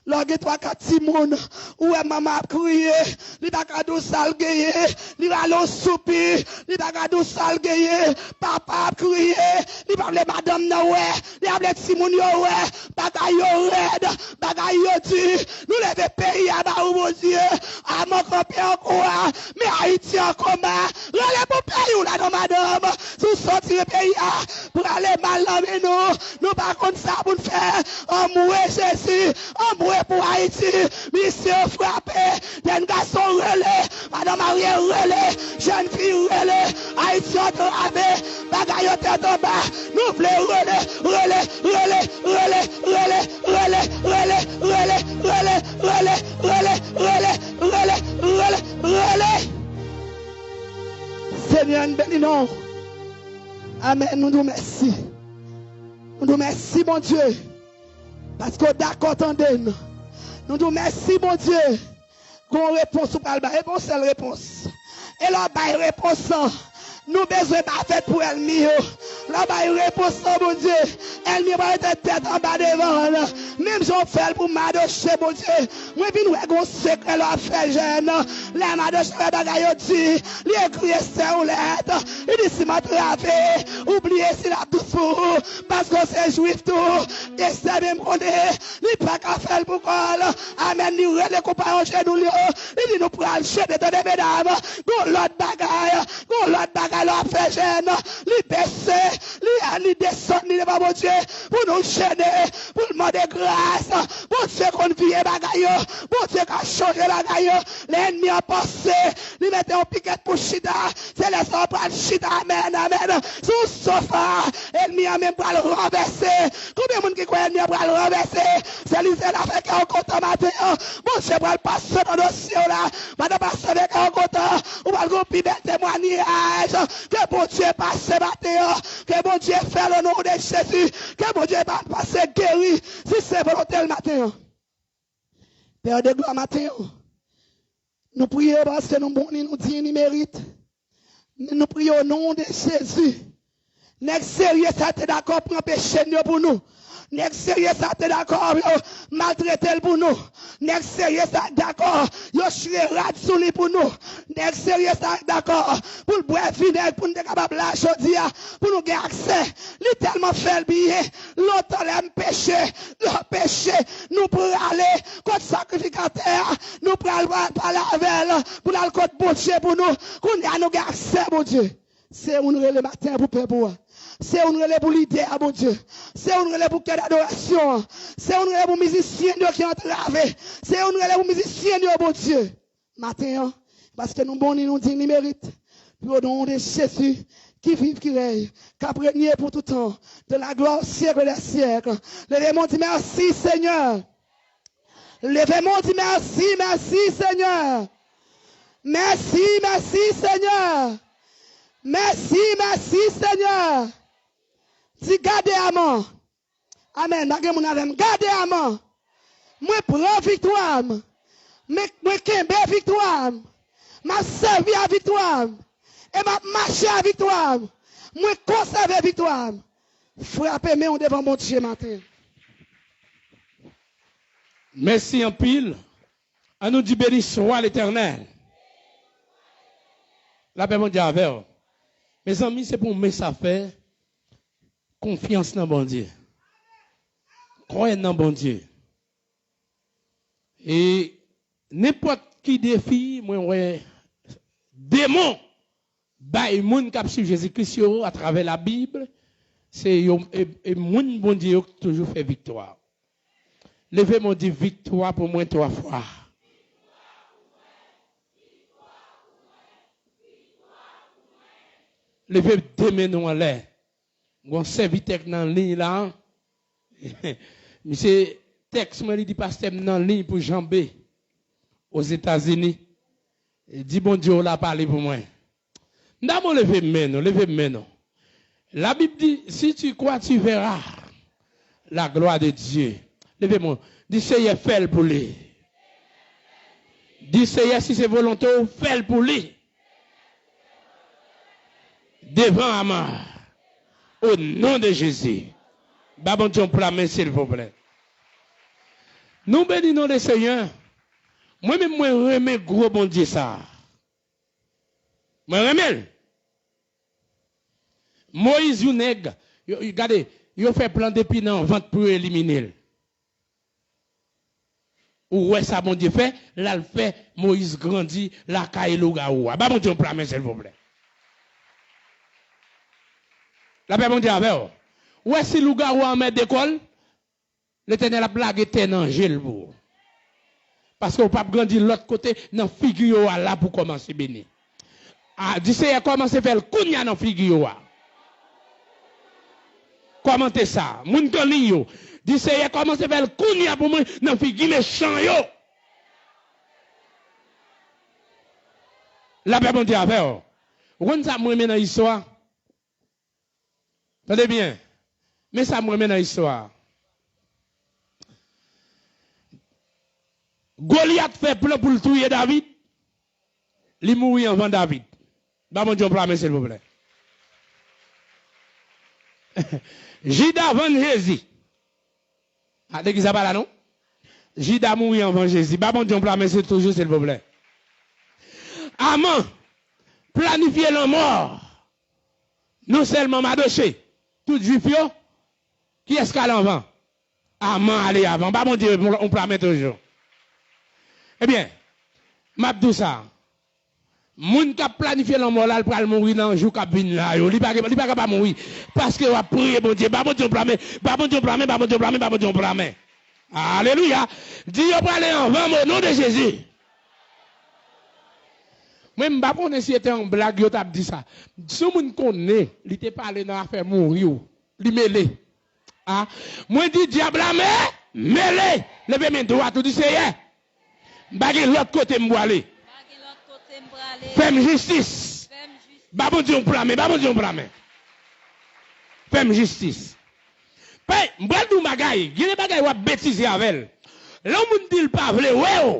lè w gen twa kat timoun, ou wè manman ap kriye, li pa ka di w sa l genyen, li rale yon soupi, li pa ka di w sa l genyen, papa ap kriye, li pa vle madanm nan wè, li pa vle timoun yo wè, bagay yo rèd, bagay yo di, nou leve peyi a ba ou, Bondye, a mò kanpe an kou a, men Ayiti an koma, rele pou peyi w la non, madanm, si w sòti nan peyi a, prale mal nan men nou. Nou pa konn sa pou n fè. Anmwe Jezi, anmwe pou Ayiti. Misye frape. Jèn gason rele. Madanm marye rele. Jèn fi rele. Ayiti antrave. Bagay yo tèt anba. Nou vle rele, rele, rele, rele, rele, rele, rele, rele, rele, rele, rele, rele, rele, rele, rele, rele, rele. Senyè, n beni non w. Amèn. Nou di w mèsi. Nou di w mèsi, Bondye, paske w dakò tande n. Nou di w mèsi, Bondye. Gon repons ou pral bay. E pa yon sèl repons. E lè w bay repons lan, nou bezwen pa fèt pou ènmi yo. Lè w bay repons lan, Bondye, ènmi yo pral rete tèt anba devan l. Menm jan w fè l pou Madoche, Bondye. Mwen vin wè gon sekrè lè w ap fè jèn. Lè Madoche wè bagay yo di, li ekri Estè yon lèt. Li di, si m antrave, ou bliye si l ap dous pou ou, paske w se Jwif tou. Estè menm konnen, li pa ka fè l pou kò l. Amèn. Li rele konpayon jenou l yo. Li di, nou pral jete, tande, medam. Gon lòt bagay. Gon lòt bagay lè w ap fè jèn. Li bese. Li, li desann li devan Bondye. Pou nou jene. Pou l mande gras. Bondye konn vire bagay yo. Bondye ka chanje bagay yo. Lè ènmi an panse li mete yon pikèt pou chita, se lè sa w pral chita, amèn, amèn, sou sofa. Ènmi an menm pral ranvèse. Konbyen moun ki kwè ènmi an pral ranvèse? Sèl Izrayèl a fè kè w kontan maten an. Bondye pral pase nan dosye w la. Pandan pastè fè kè w kontan, ou pral gen yon pi bèl temwayaj. Ke Bondye pase maten an. Ke Bondye fè l o non de Jezi. Ke Bondye pa pase geri si se volonte l maten an. Pè de glwa, maten an, nou priye paske nou bon, ni nou diy, ni merit. Nou priye o non de Jezi. Nèg serye sa te dakò pran peche n yo pou nou. Nèg serye sa te dakò yo maltrete l pou nou. Nèg serye sa dakò yo chire rad sou li pou nou. Nèg serye sa dakò pou l bwè vinèg pou n te kapab la jodi a, pou nou gen aksè. Li tèlman fè l byen. Lontan lè m peche, lè w peche, nou prale kot sakrifikatè a, nou pral, pral pale avè l pou n al kot Bondye pou nou. Kounye a nou gen aksè Bondye. Se ou n rele maten an pou pèp ou a. Se ou n rele pou lidè a, Bondye. Se ou n rele pou kè dadorasyon an. Se ou n rele pou mizisyen yo ki antrave. Se ou n rele pou mizisyen yo, Bondye. Maten an, paske nou bon, ni nou diy, ni merit. Pou o non de Jezi, ki viv, ki rèy, k ap renye pou tout tan, dans la gloire au siècle des siècles. Leve men w, di mèsi, Senyè. Leve men w, di mèsi, mèsi, Senyè. Mèsi, mèsi, Senyè. Mèsi, mèsi, Senyè. Di gade Aman. Amèn. Pa gen moun avè m. Gade Aman. Mwen pran viktwa m. Mwen, mwen kenbe viktwa m. M ap sèvi a viktwa m. E m ap mache a viktwa m. Mwen konsève viktwa m. Frape men w devan Bondye maten. Mèsi anpil. An nou di, beni swa Letènèl. Lapè Bondye avè w. Mezanmi, se pou men sa fè. Konfyans nan Bondye. Kwè nan Bondye. E nenpòt ki defi mwen wè demon bay moun k ap swiv Jezi Kris yo atravè Labib, se yo, e, e moun Bondye yo k toujou fè viktwa. Leve men w, di, viktwa pou mwen twa fwa. Leve de men nou anlè. Gon sèvitè k nan liy la. Misye tèks mwen, li di, pastè, m nan liy pou janbe Ozetazini. Di Bondye w la pale pou mwen. M ta bon, leve men nou, leve men nou. La Bible dit, si tu crois, tu verras la gloire de Dieu. Leve men w. Di, Seyè, fè l pou li. Di, Seyè, si se volonte w, fè l pou li. Devan Aman. O non de Jezi. Ba Bondye yon pla men, silvouplè. Nou beni non de Seyè. Mwen menm, mwen renmen gwo Bondye sa. Mwen renmen l. Moyiz, yon nèg, yo, yo, gade, yo fè plan depi nan vant pou yo elimine l. Ou wè sa Bondye fè, l al fè Moyiz grandi lakay lougawou a. Ba Bondye yon pla men, silvouplè. Lapè Bondye avè w. Ou wè si lougawou a anmède kò l, Letènèl ap lage tè nan je l pou ou. Paske w p ap grandi lòt kote, nan figi yo a la pou kòmanse beni. A, di Seyè, kòmanse fè l kounye a nan figi yo a. Kòmante sa. Moun k anliy yo. Di Seyè, kòmanse fè l kounye a pou mwen nan figi mechan yo. Lapè Bondye avè w. Ou konn sa m renmen nan istwa? Tande byen. Men sa m renmen nan istwa a. Golyat fè plan pou l touye David. Li mouri anvan David. Ba Bondye yon pla men, silvouplè. Jida vann Jezi. A, legliz la pa la, non? Jida mouri anvan Jezi. Ba Bondye yon pla men, toujou, silvouplè. Aman planifye lanmò non sèlman Madoche, tout Jwif yo. Kiyès k al anvan? Aman ale avan. Ba Bondye yon pla men toujou. Ebyen, m ap di w sa. Moun k ap planifye lanmò la, l pral mouri nan jou k ap vin la yo. Li pa, li pa ka pa mouri. Paske w ap priye Bondye. Ba Bondye yon pla men. Ba Bondye yon pla men. Ba Bondye yon pla men. Ba Bondye yon pla men. Alelouya. Di yo prale anvan m o non de Jezi. Mwen, m pa konnen si se te yon blag yo t ap di sa. Si yon moun konnen, li te pale nan afè mouri w, li mele. A, mwen di dyab la, men, mele, leve men dwat ou, di Seyè, m pa gen lòt kote m pwale. Fè m jistis. Ba Bondye yon pla men, ba Bondye yon pla men. Fè m jistis. Pè, m pral di w yon bagay, gen de bagay w ap betize avè l. Lè yon moun di l pa vle wè w,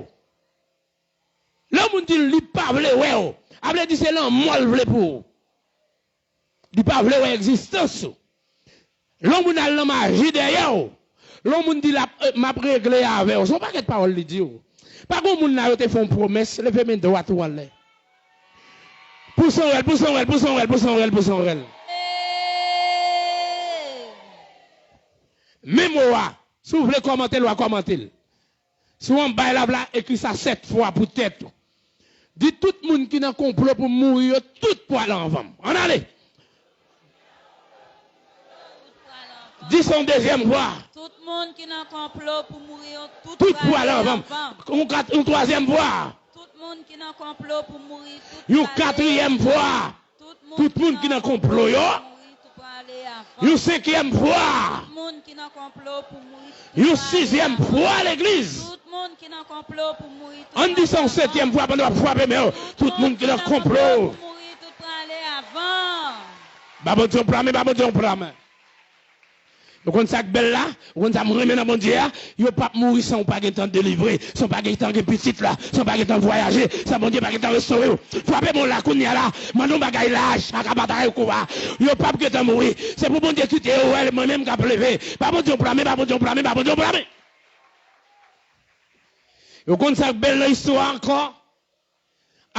lè yon moun di l li pa vle wè w, a vle di se lanmò l vle pou ou. Li pa vle wè egzistans ou. Lè yon moun al nan maji dèyè w, lè yon moun di l ap, eh, m ap regle avè w, se yon pakèt pawòl li di w. Pa gen yon moun la yo te fè yon pwomès, leve men dwat ou anlè. Pouson rèl, pouson rèl, pouson rèl, pouson rèl, pouson rèl. Men mo a, si w vle kòmante l, w a kòmante l. Si w anba live la, ekri sa sèt fwa pou tèt ou. Di tout moun ki nan konplo pou m mouri yo, tout pwale anvan m. Ann ale! Di sa yon dezyèm fwa. Tout moun ki nan konplo pou mouri yo, tout pwale anvan m. Yon kat-, yon twazyèm fwa. Tout moun ki nan konplo pou mouri, tout pwale anvan m. Yon katriyèm fwa. Tout moun ki nan konplo yo. Yon senkyèm fwa. Yon sizyèm fwa, legliz. Ann di sa yon setyèm fwa pandan w ap frape men yo. Tout moun ki nan konplo. Ba Bondye yon pla men, ba Bondye yon pla men. Ou konn sa k bèl la? Ou konn sa m renmen nan Bondye a? Yo p ap mouri san w pa gentan delivre, san w pa gentan gen pitit la, san w pa gentan vwayaje, san Bondye pa gentan restore w. Frape men w la kounye a la, mande yon bagay la, chak ap atake kou a. Yo p ap gentan mouri. Se pou Bondye kite yo wè mwen menm k ap leve. Ba Bondye yon pla men, ba Bondye yon pla men, ba Bondye yon pla men. Ou konn sa k bèl nan istwa a ankò?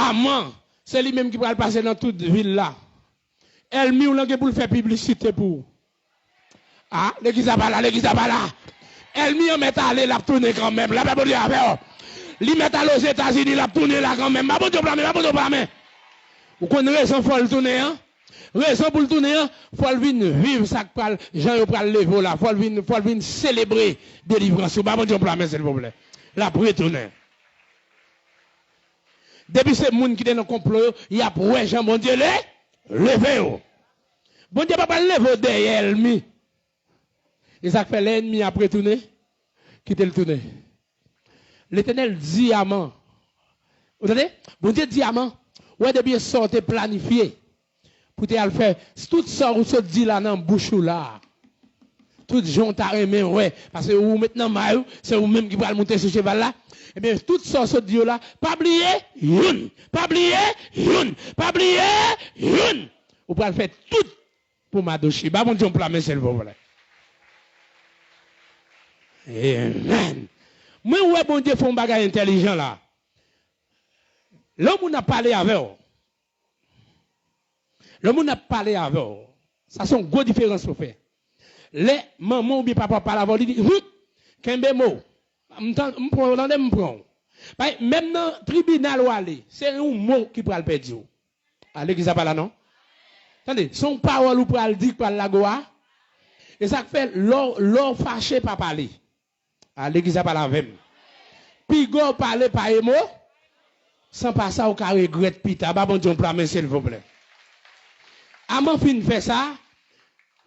Aman, se li menm ki pral pase nan tout vil la. Ènmi w lan gen pou l fè piblisite pou ou. A, legliz la pa la, legliz la pa la. Ènmi an mèt ale, l ap tounen kanmenm. Lapè Bondye avè w. Li mèt ale Ozetazini, l ap tounen la kanmenm. Ba Bondye yon pla men, ba Bondye yon pla men. Ou konn rezon fò l tounen an? Rezon pou l tounen an, fò l vin viv sa k pral, jan yo pral leve w la. Fò l vin, fò l vin selebre delivrans ou. Ba Bondye yon pla men, silvouplè. L ap retounen. Depi se moun ki te nan konplo yo, y ap wè jan Bondye le, leve yo. Bondye pa pral leve w dèyè ènmi. E sa k fè lè ènmi ap retounen, kite l tounen. Letènèl di Aman. Ou tande? Bondye di Aman, ou wè depi e sa w te planifye pou te al fè, tout sa ou sot di la nan bouch ou la, tout jan w ta renmen wè, paske ou met nan may ou, se ou menm ki pral monte sou cheval la, ebyen, tout sa w sot di yo la, pa bliye youn, pa bliye youn, pa bliye youn. Ou pral fè tout pou madoche. Ba Bondye yon pla men, silvouplè. Amen. Mwen wè Bondye fè yon bagay entèlijan la. Lè yon moun ap pale avè w, lè yon moun ap pale avè w, sa se yon gwo diferans pou fè. Lè manman oubyen papa pale avè w, li di, "Hum, kenbe mo." M tan-, m pran w, tande, m pran w. Paske menm nan tribinal w ale, se yon mo ki pral pèdi w. A, legliz la pa la, non? Tande, se yon pawòl ou pral di k pral lage w a. E sa k fè, lè w, lè w fache, pa pale. A, legliz la pale avè m. Piga w pale pa emo, san pa sa, ou ka regrèt pita. Ba Bondye yon pla men, silvouplè. Aman fin fè sa,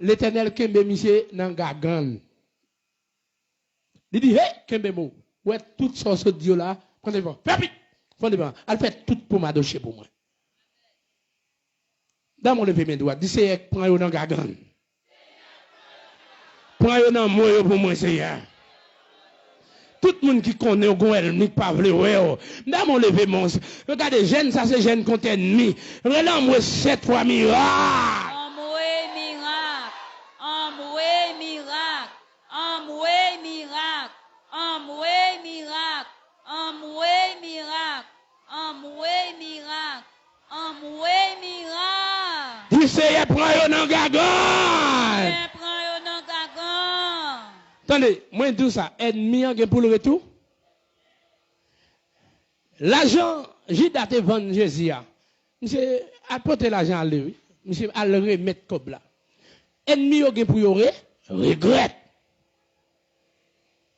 Letènèl kenbe misye nan gagann. Li di, "Hey, kenbe mo. Ou wè tout sa w sot di yo la, pran devan. Fè pit! Pran devan. Al fè tout pou madoche pou mwen." Dam ou leve men dwat, di, "Seyè, pran yo nan gagann. Pran yo nan mo yo pou mwen, Seyè." Tout moun ki konnen w gon ènmi k pa vle wè w. Dam ou leve men w. Gade, jèn sa se jèn kont ènmi. Rele anmwe sèt fwa mirak. Anmwe mirak. Anmwe mirak. Anmwe mirak. Anmwe mirak. Anmwe mirak. Anmwe mirak. Anmwe mirak. Di, "Seyè, pran yo nan gagann." Seyè, pran yo nan gagann. Tande, mwen di w sa, ènmi an gen pou l retou. Lajan Jida te vann Jezi a, misye al pote lajan ale, wi. Misye al remèt kòb la. Ènmi yo gen pou yo re-, regrèt.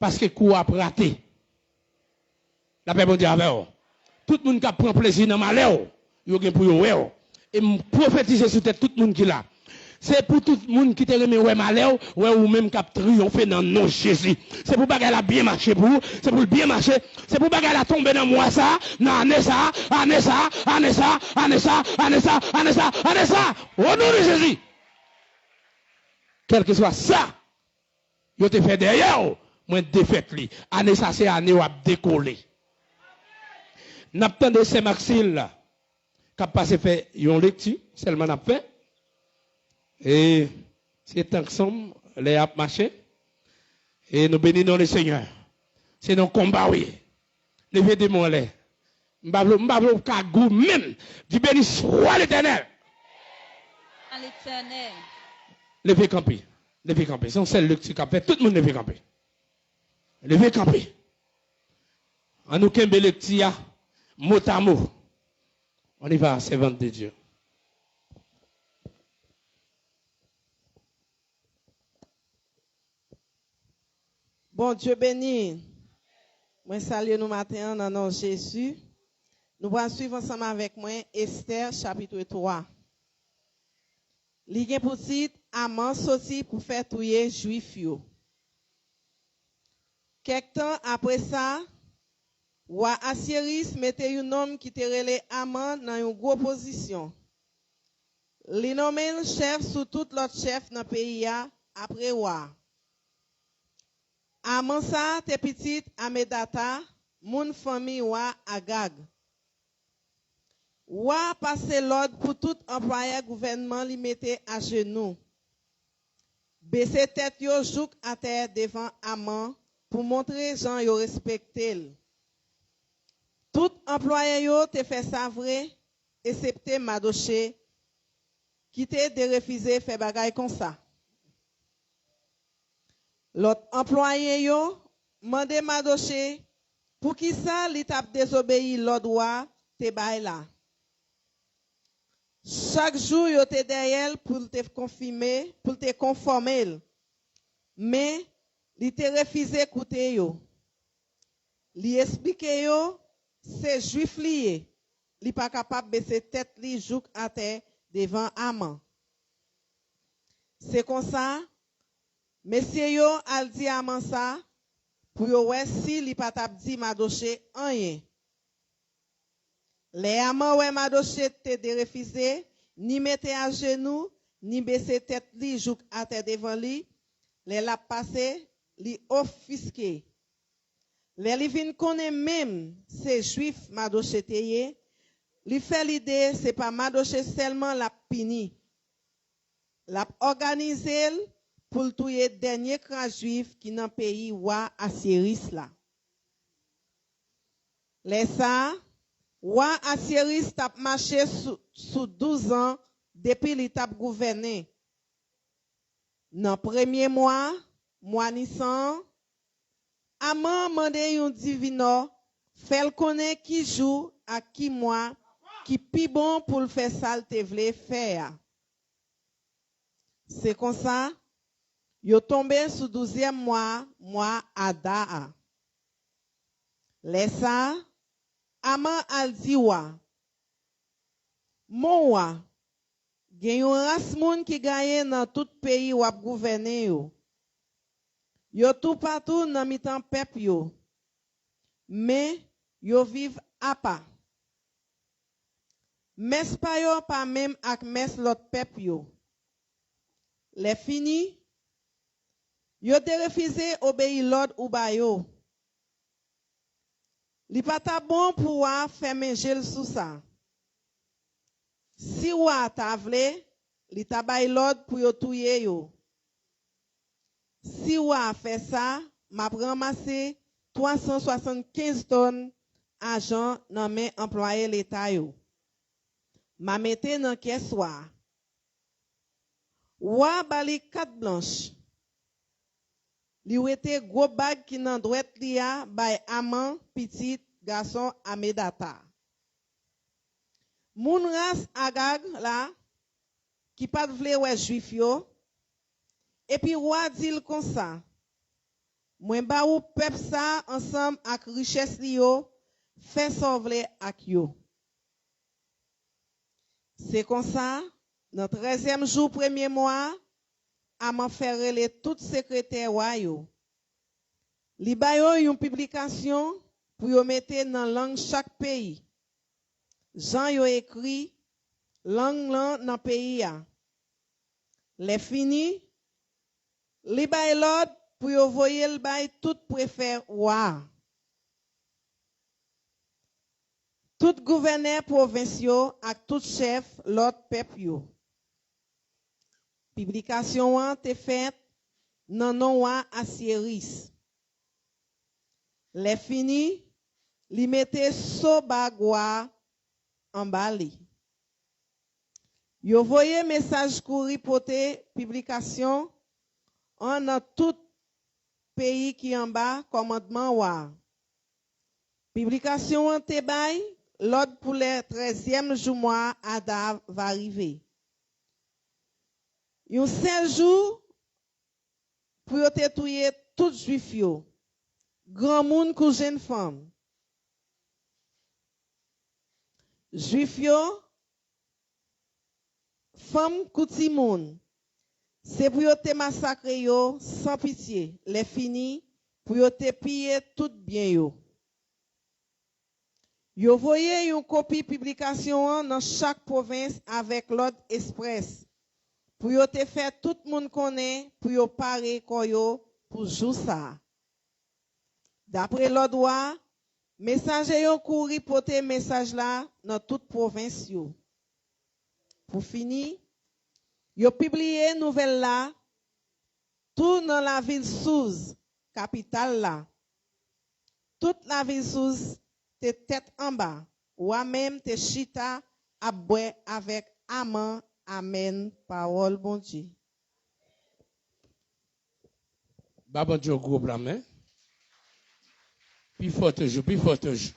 Paske kou a ap rate. Lapè Bondye avè w. Tout moun k ap pran plezi nan malè w, yo gen pou yo wè w. E m pwofetize sou tèt tout moun ki la. Se pou tout moun ki te renmen wè malè w, wè ou menm k ap triyonfe nan non Jezi. Se pou bagay la byen mache pou ou, se pou l byen mache, se pou bagay la tonbe nan mwa sa, nan ane sa, ane sa, ane sa, ane sa, ane sa, ane sa, ane sa, o non de Jezi. Kèlkeswa sa yo te fè dèyè w, mwen defèt li. Ane sa se ane w ap dekole. N ap tande sè Maxil k ap pase fè yon lekti, sèlman n ap fè. E se tank sonm, lè ap mache. E nou beni non le Senyè. Se nan konba w ye. Leve de men w anlè. M pa vle, m pa vle w ka gou menm. Di, beni swa Letènèl. À l'Éternel. Leve kanpe. Leve kanpe. Se yon sèl lekti k ap fèt. Tout moun leve kanpe. Leve kanpe. An nou kenbe lekti a motamo. On y va, servante de Dieu. Bondye beni. Mwen salye nou maten an nan non Jezi. Nou pral swiv ansanm avèk mwen Estè chapit twa. Li gen pou tit Aman soti pou fè touye Jwif yo. Kèk tan apre sa, wa Asyeris mete yon nonm ki te rele Aman nan yon gwo pozisyon. Li nonmen l chèf sou tout lòt chèf nan peyi a apre wa a. Aman sa a te pitit Amedata, moun fanmi wa Agag. Wa a pase lòd pou tout anplwayè gouvènman li mete ajenou, bese tèt yo jouk atè devan Aman pou montre jan yo respekte l. Tout anplwayè yo te fè sa vre, esepte Madoche, ki te derefize fè bagay konsa. Lòt anplwaye yo mande Madoche poukisa li t ap dezobeyi lòd wa te bay la. Chak jou yo te dèyè l pou l te konfime, pou l te konfòme l. Men, li te refize koute yo. Li esplike yo se Jwif li ye, li pa kapab bese tèt li jouk atè devan Aman. Se konsa, mesye yo al di Aman sa pou yo wè si li pa t ap di Madoche anyen. Lè Aman wè Madoche te derefize ni mete ajenou, ni bese tèt li jouk atè devan li, lè l ap pase, li ofiske. Lè li vin konnen menm se Jwif Madoche te ye, li fè lide se pa Madoche sèlman l ap pini. L ap òganize l pou l touye dènye kras Jwif ki nan peyi wa Asyeris la. Lè sa a, wa Asyeris t ap mache sou, sou douz an depi li t ap gouvène. Nan premye mwa a, mwa Nisan an, Aman mande yon divinò fè l konnen ki jou ak ki mwa ki pi bon pou l fè sa l te vle fè a. Se konsa, yo tonbe sou douzyèm mwa a, mwa Ada a. Lè sa a, Aman al di wa, Mon wa, gen yon ras moun ki gaye nan tout peyi w ap gouvène yo. Yo toupatou nan mitan pèp yo, men yo viv apa. Mès pa yo pa menm ak mès lòt pèp yo. Lèfini, yo derefize obeyi lòd ou ba yo. Li pa ta bon pou wa fèmen je l sou sa. Si wa ta vle, li ta bay lòd pou yo touye yo. Si wa fè sa, m ap ranmase twa san swasannkenz tòn ajan nan men anplwaye leta yo. M a mete nan kès wa a. Wa ba li kat blanch. Li wete gwo bag ki nan dwèt li a bay Aman, pitit gason Amedata. Moun ras Agag la, ki pa t vle wè Jwif yo, epi wa di l konsa, Mwen ba ou pèp sa a ansanm ak richès li yo, fè sa w vle ak yo. Se konsa, nan trèzyèm jou premye mwa a, Aman fè rele tout sekretè wa yo. Li ba yo yon piblikasyon pou yo mete nan lang chak peyi, jan yo ekri lang lan nan peyi a. Lèfini, li bay lòd pou yo voye l bay tout prefè wa a, tout gouvènè pwovens yo ak tout chèf lòt pèp yo. Piblikasyon an te fèt nan non wa Asyeris. Lèfini, li mete so bag wa a anba li. Yo voye mesaj kouri pote piblikasyon an nan tout peyi ki anba kòmandman wa a. Piblikasyon an te bay lòd pou lè trèzyèm jou mwa Ada va rive. Yon sèl jou pou yo te touye tout Jwif yo, granmoun kou jennfanm. Jwif yo, fanm kou timoun. Se pou yo te masakre yo san pitye, lèfini, pou yo te piye tout byen yo. Yo voye yon kopi piblikasyon an nan chak pwovens avèk lòd esprès pou yo te fè tout moun konnen pou yo pare kò yo pou jou sa a. Dapre lòd wa a, mesaje yo kouri pote mesaj la nan tout pwovens yo. Pou fini, yo pibliye nouvèl la tou nan lavil Souz, kapital la. Tout lavil Souz te tèt anba, wa menm te chita ap bwè avèk Aman. Amèn, pawòl Bondye. Ba Bondye yon gwo blanmen. Pi fò toujou, pi fò toujou.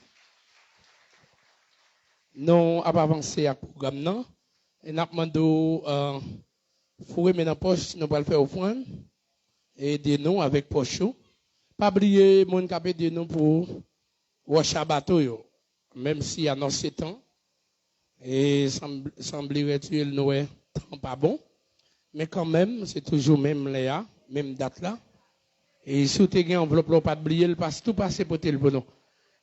Nou ap avanse ak pwogram nan. E n ap mande w, euh, foure men nan pòch, nou pral fè ofrann. Ede nou avèk pòch ou. Pa bliye moun k ap ede nou pou wòch a bato yo. Menm si anonse tan, e sanb- sanble rètiyèl nou wè tan pa bon. Men kanmenm, se toujou menm lè a, menm dat la. E si w te gen anvlòp la, w pa t bliye l, pas- tou pase pote l pou nou.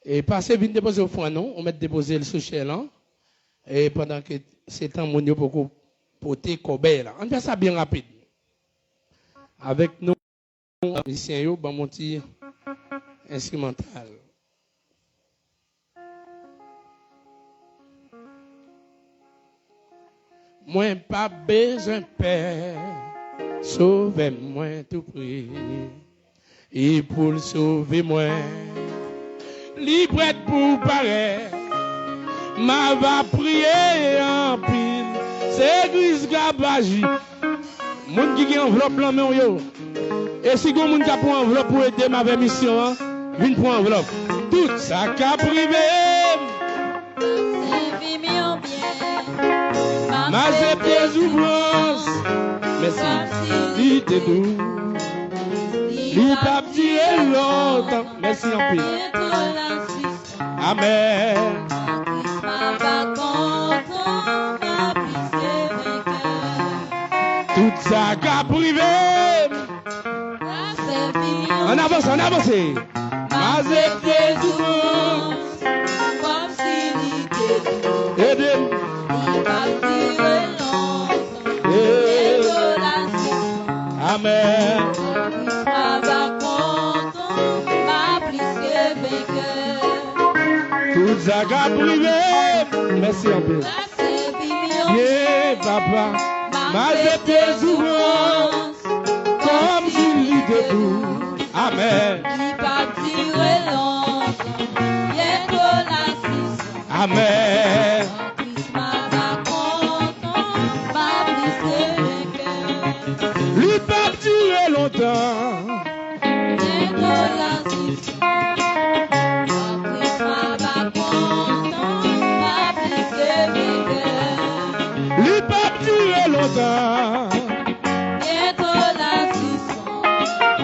E pase vin depoze ofrann ou, ou mèt depoze l sou chè lan. E pandan ke se tan moun yo poko pote kòbèy la. Ann fè sa byen rapid. Avèk nou, mizisyen yo, ban m yon ti enstrimantal. Mwen pa bezwen pè, Sovè m mwen tou pre. E pou l sove mwen, li prèt pou parèt. M ava priye anpil, se Kris k ap aji. Moun ki gen anvlòp lan men w yo. E si gon moun k ap pran anvlòp pou ede m avè misyon an, vin pran anvlòp. Tout sa k ap rive m, m asepte soufrans. Mèsi. Li te dou. Li p ap dire lontan. Mèsi anpil. Amèn. Tout sa k ap rive m. Ann avanse, ann avanse. M asepte soufrans. Ede m. Amèn. Tout sa k ap rive m. Mèsi anpil. Ye papa, m asepte soufrans kòmsi li te dou. Amèn. Amèn. Li p ap dire lontan. Li p ap dire lontan.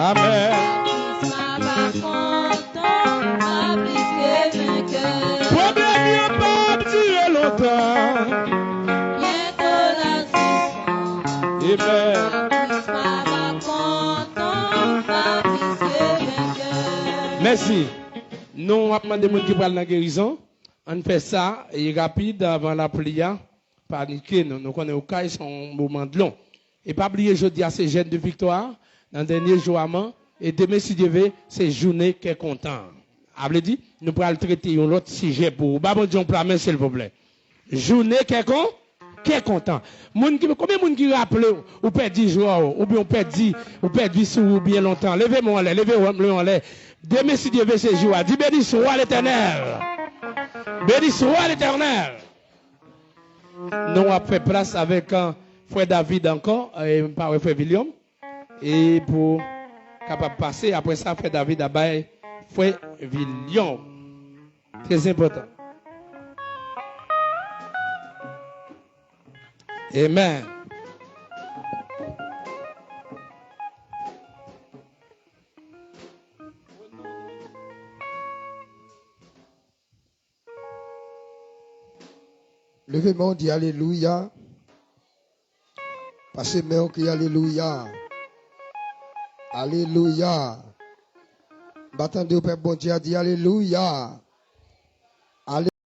Amèn. Mèsi. Nou ap mande moun ki pral nan gerizon. Ann fè sa e rapid anvan lapli a. Panike nou. Nou konnen Okay se yon moman dlo. E pa bliye jodi a se jèn de viktwa nan dènye jou a man. E demen si Dye ve se jounen kè kontan. A vle di nou pral trete yon lòt sijè pou ou. Ba Bondye yon pla men silvouplè. Jounen kè kon, kè kontan. Moun ki, konbyen moun ki raple w, ou pèdi jwa w, oubyen ou pèdi, ou pèdi sou ou byen lontan? Leve men w anlè, leve men w anlè. Demen si Dye ve se jou a. Di beni swa Letènèl. Beni swa Letènèl. Nou ap fè plas avèk, euh, frè David ankò, e m pa wè frè William. E pou kapab pase, apre sa, frè David a bay frè William. Trè enpòtan. Amen. Leve men w, di alelouya. Pase men w, kri alelouya. Alelouya. M pa tande w, pèp Bondye a, di alelouya.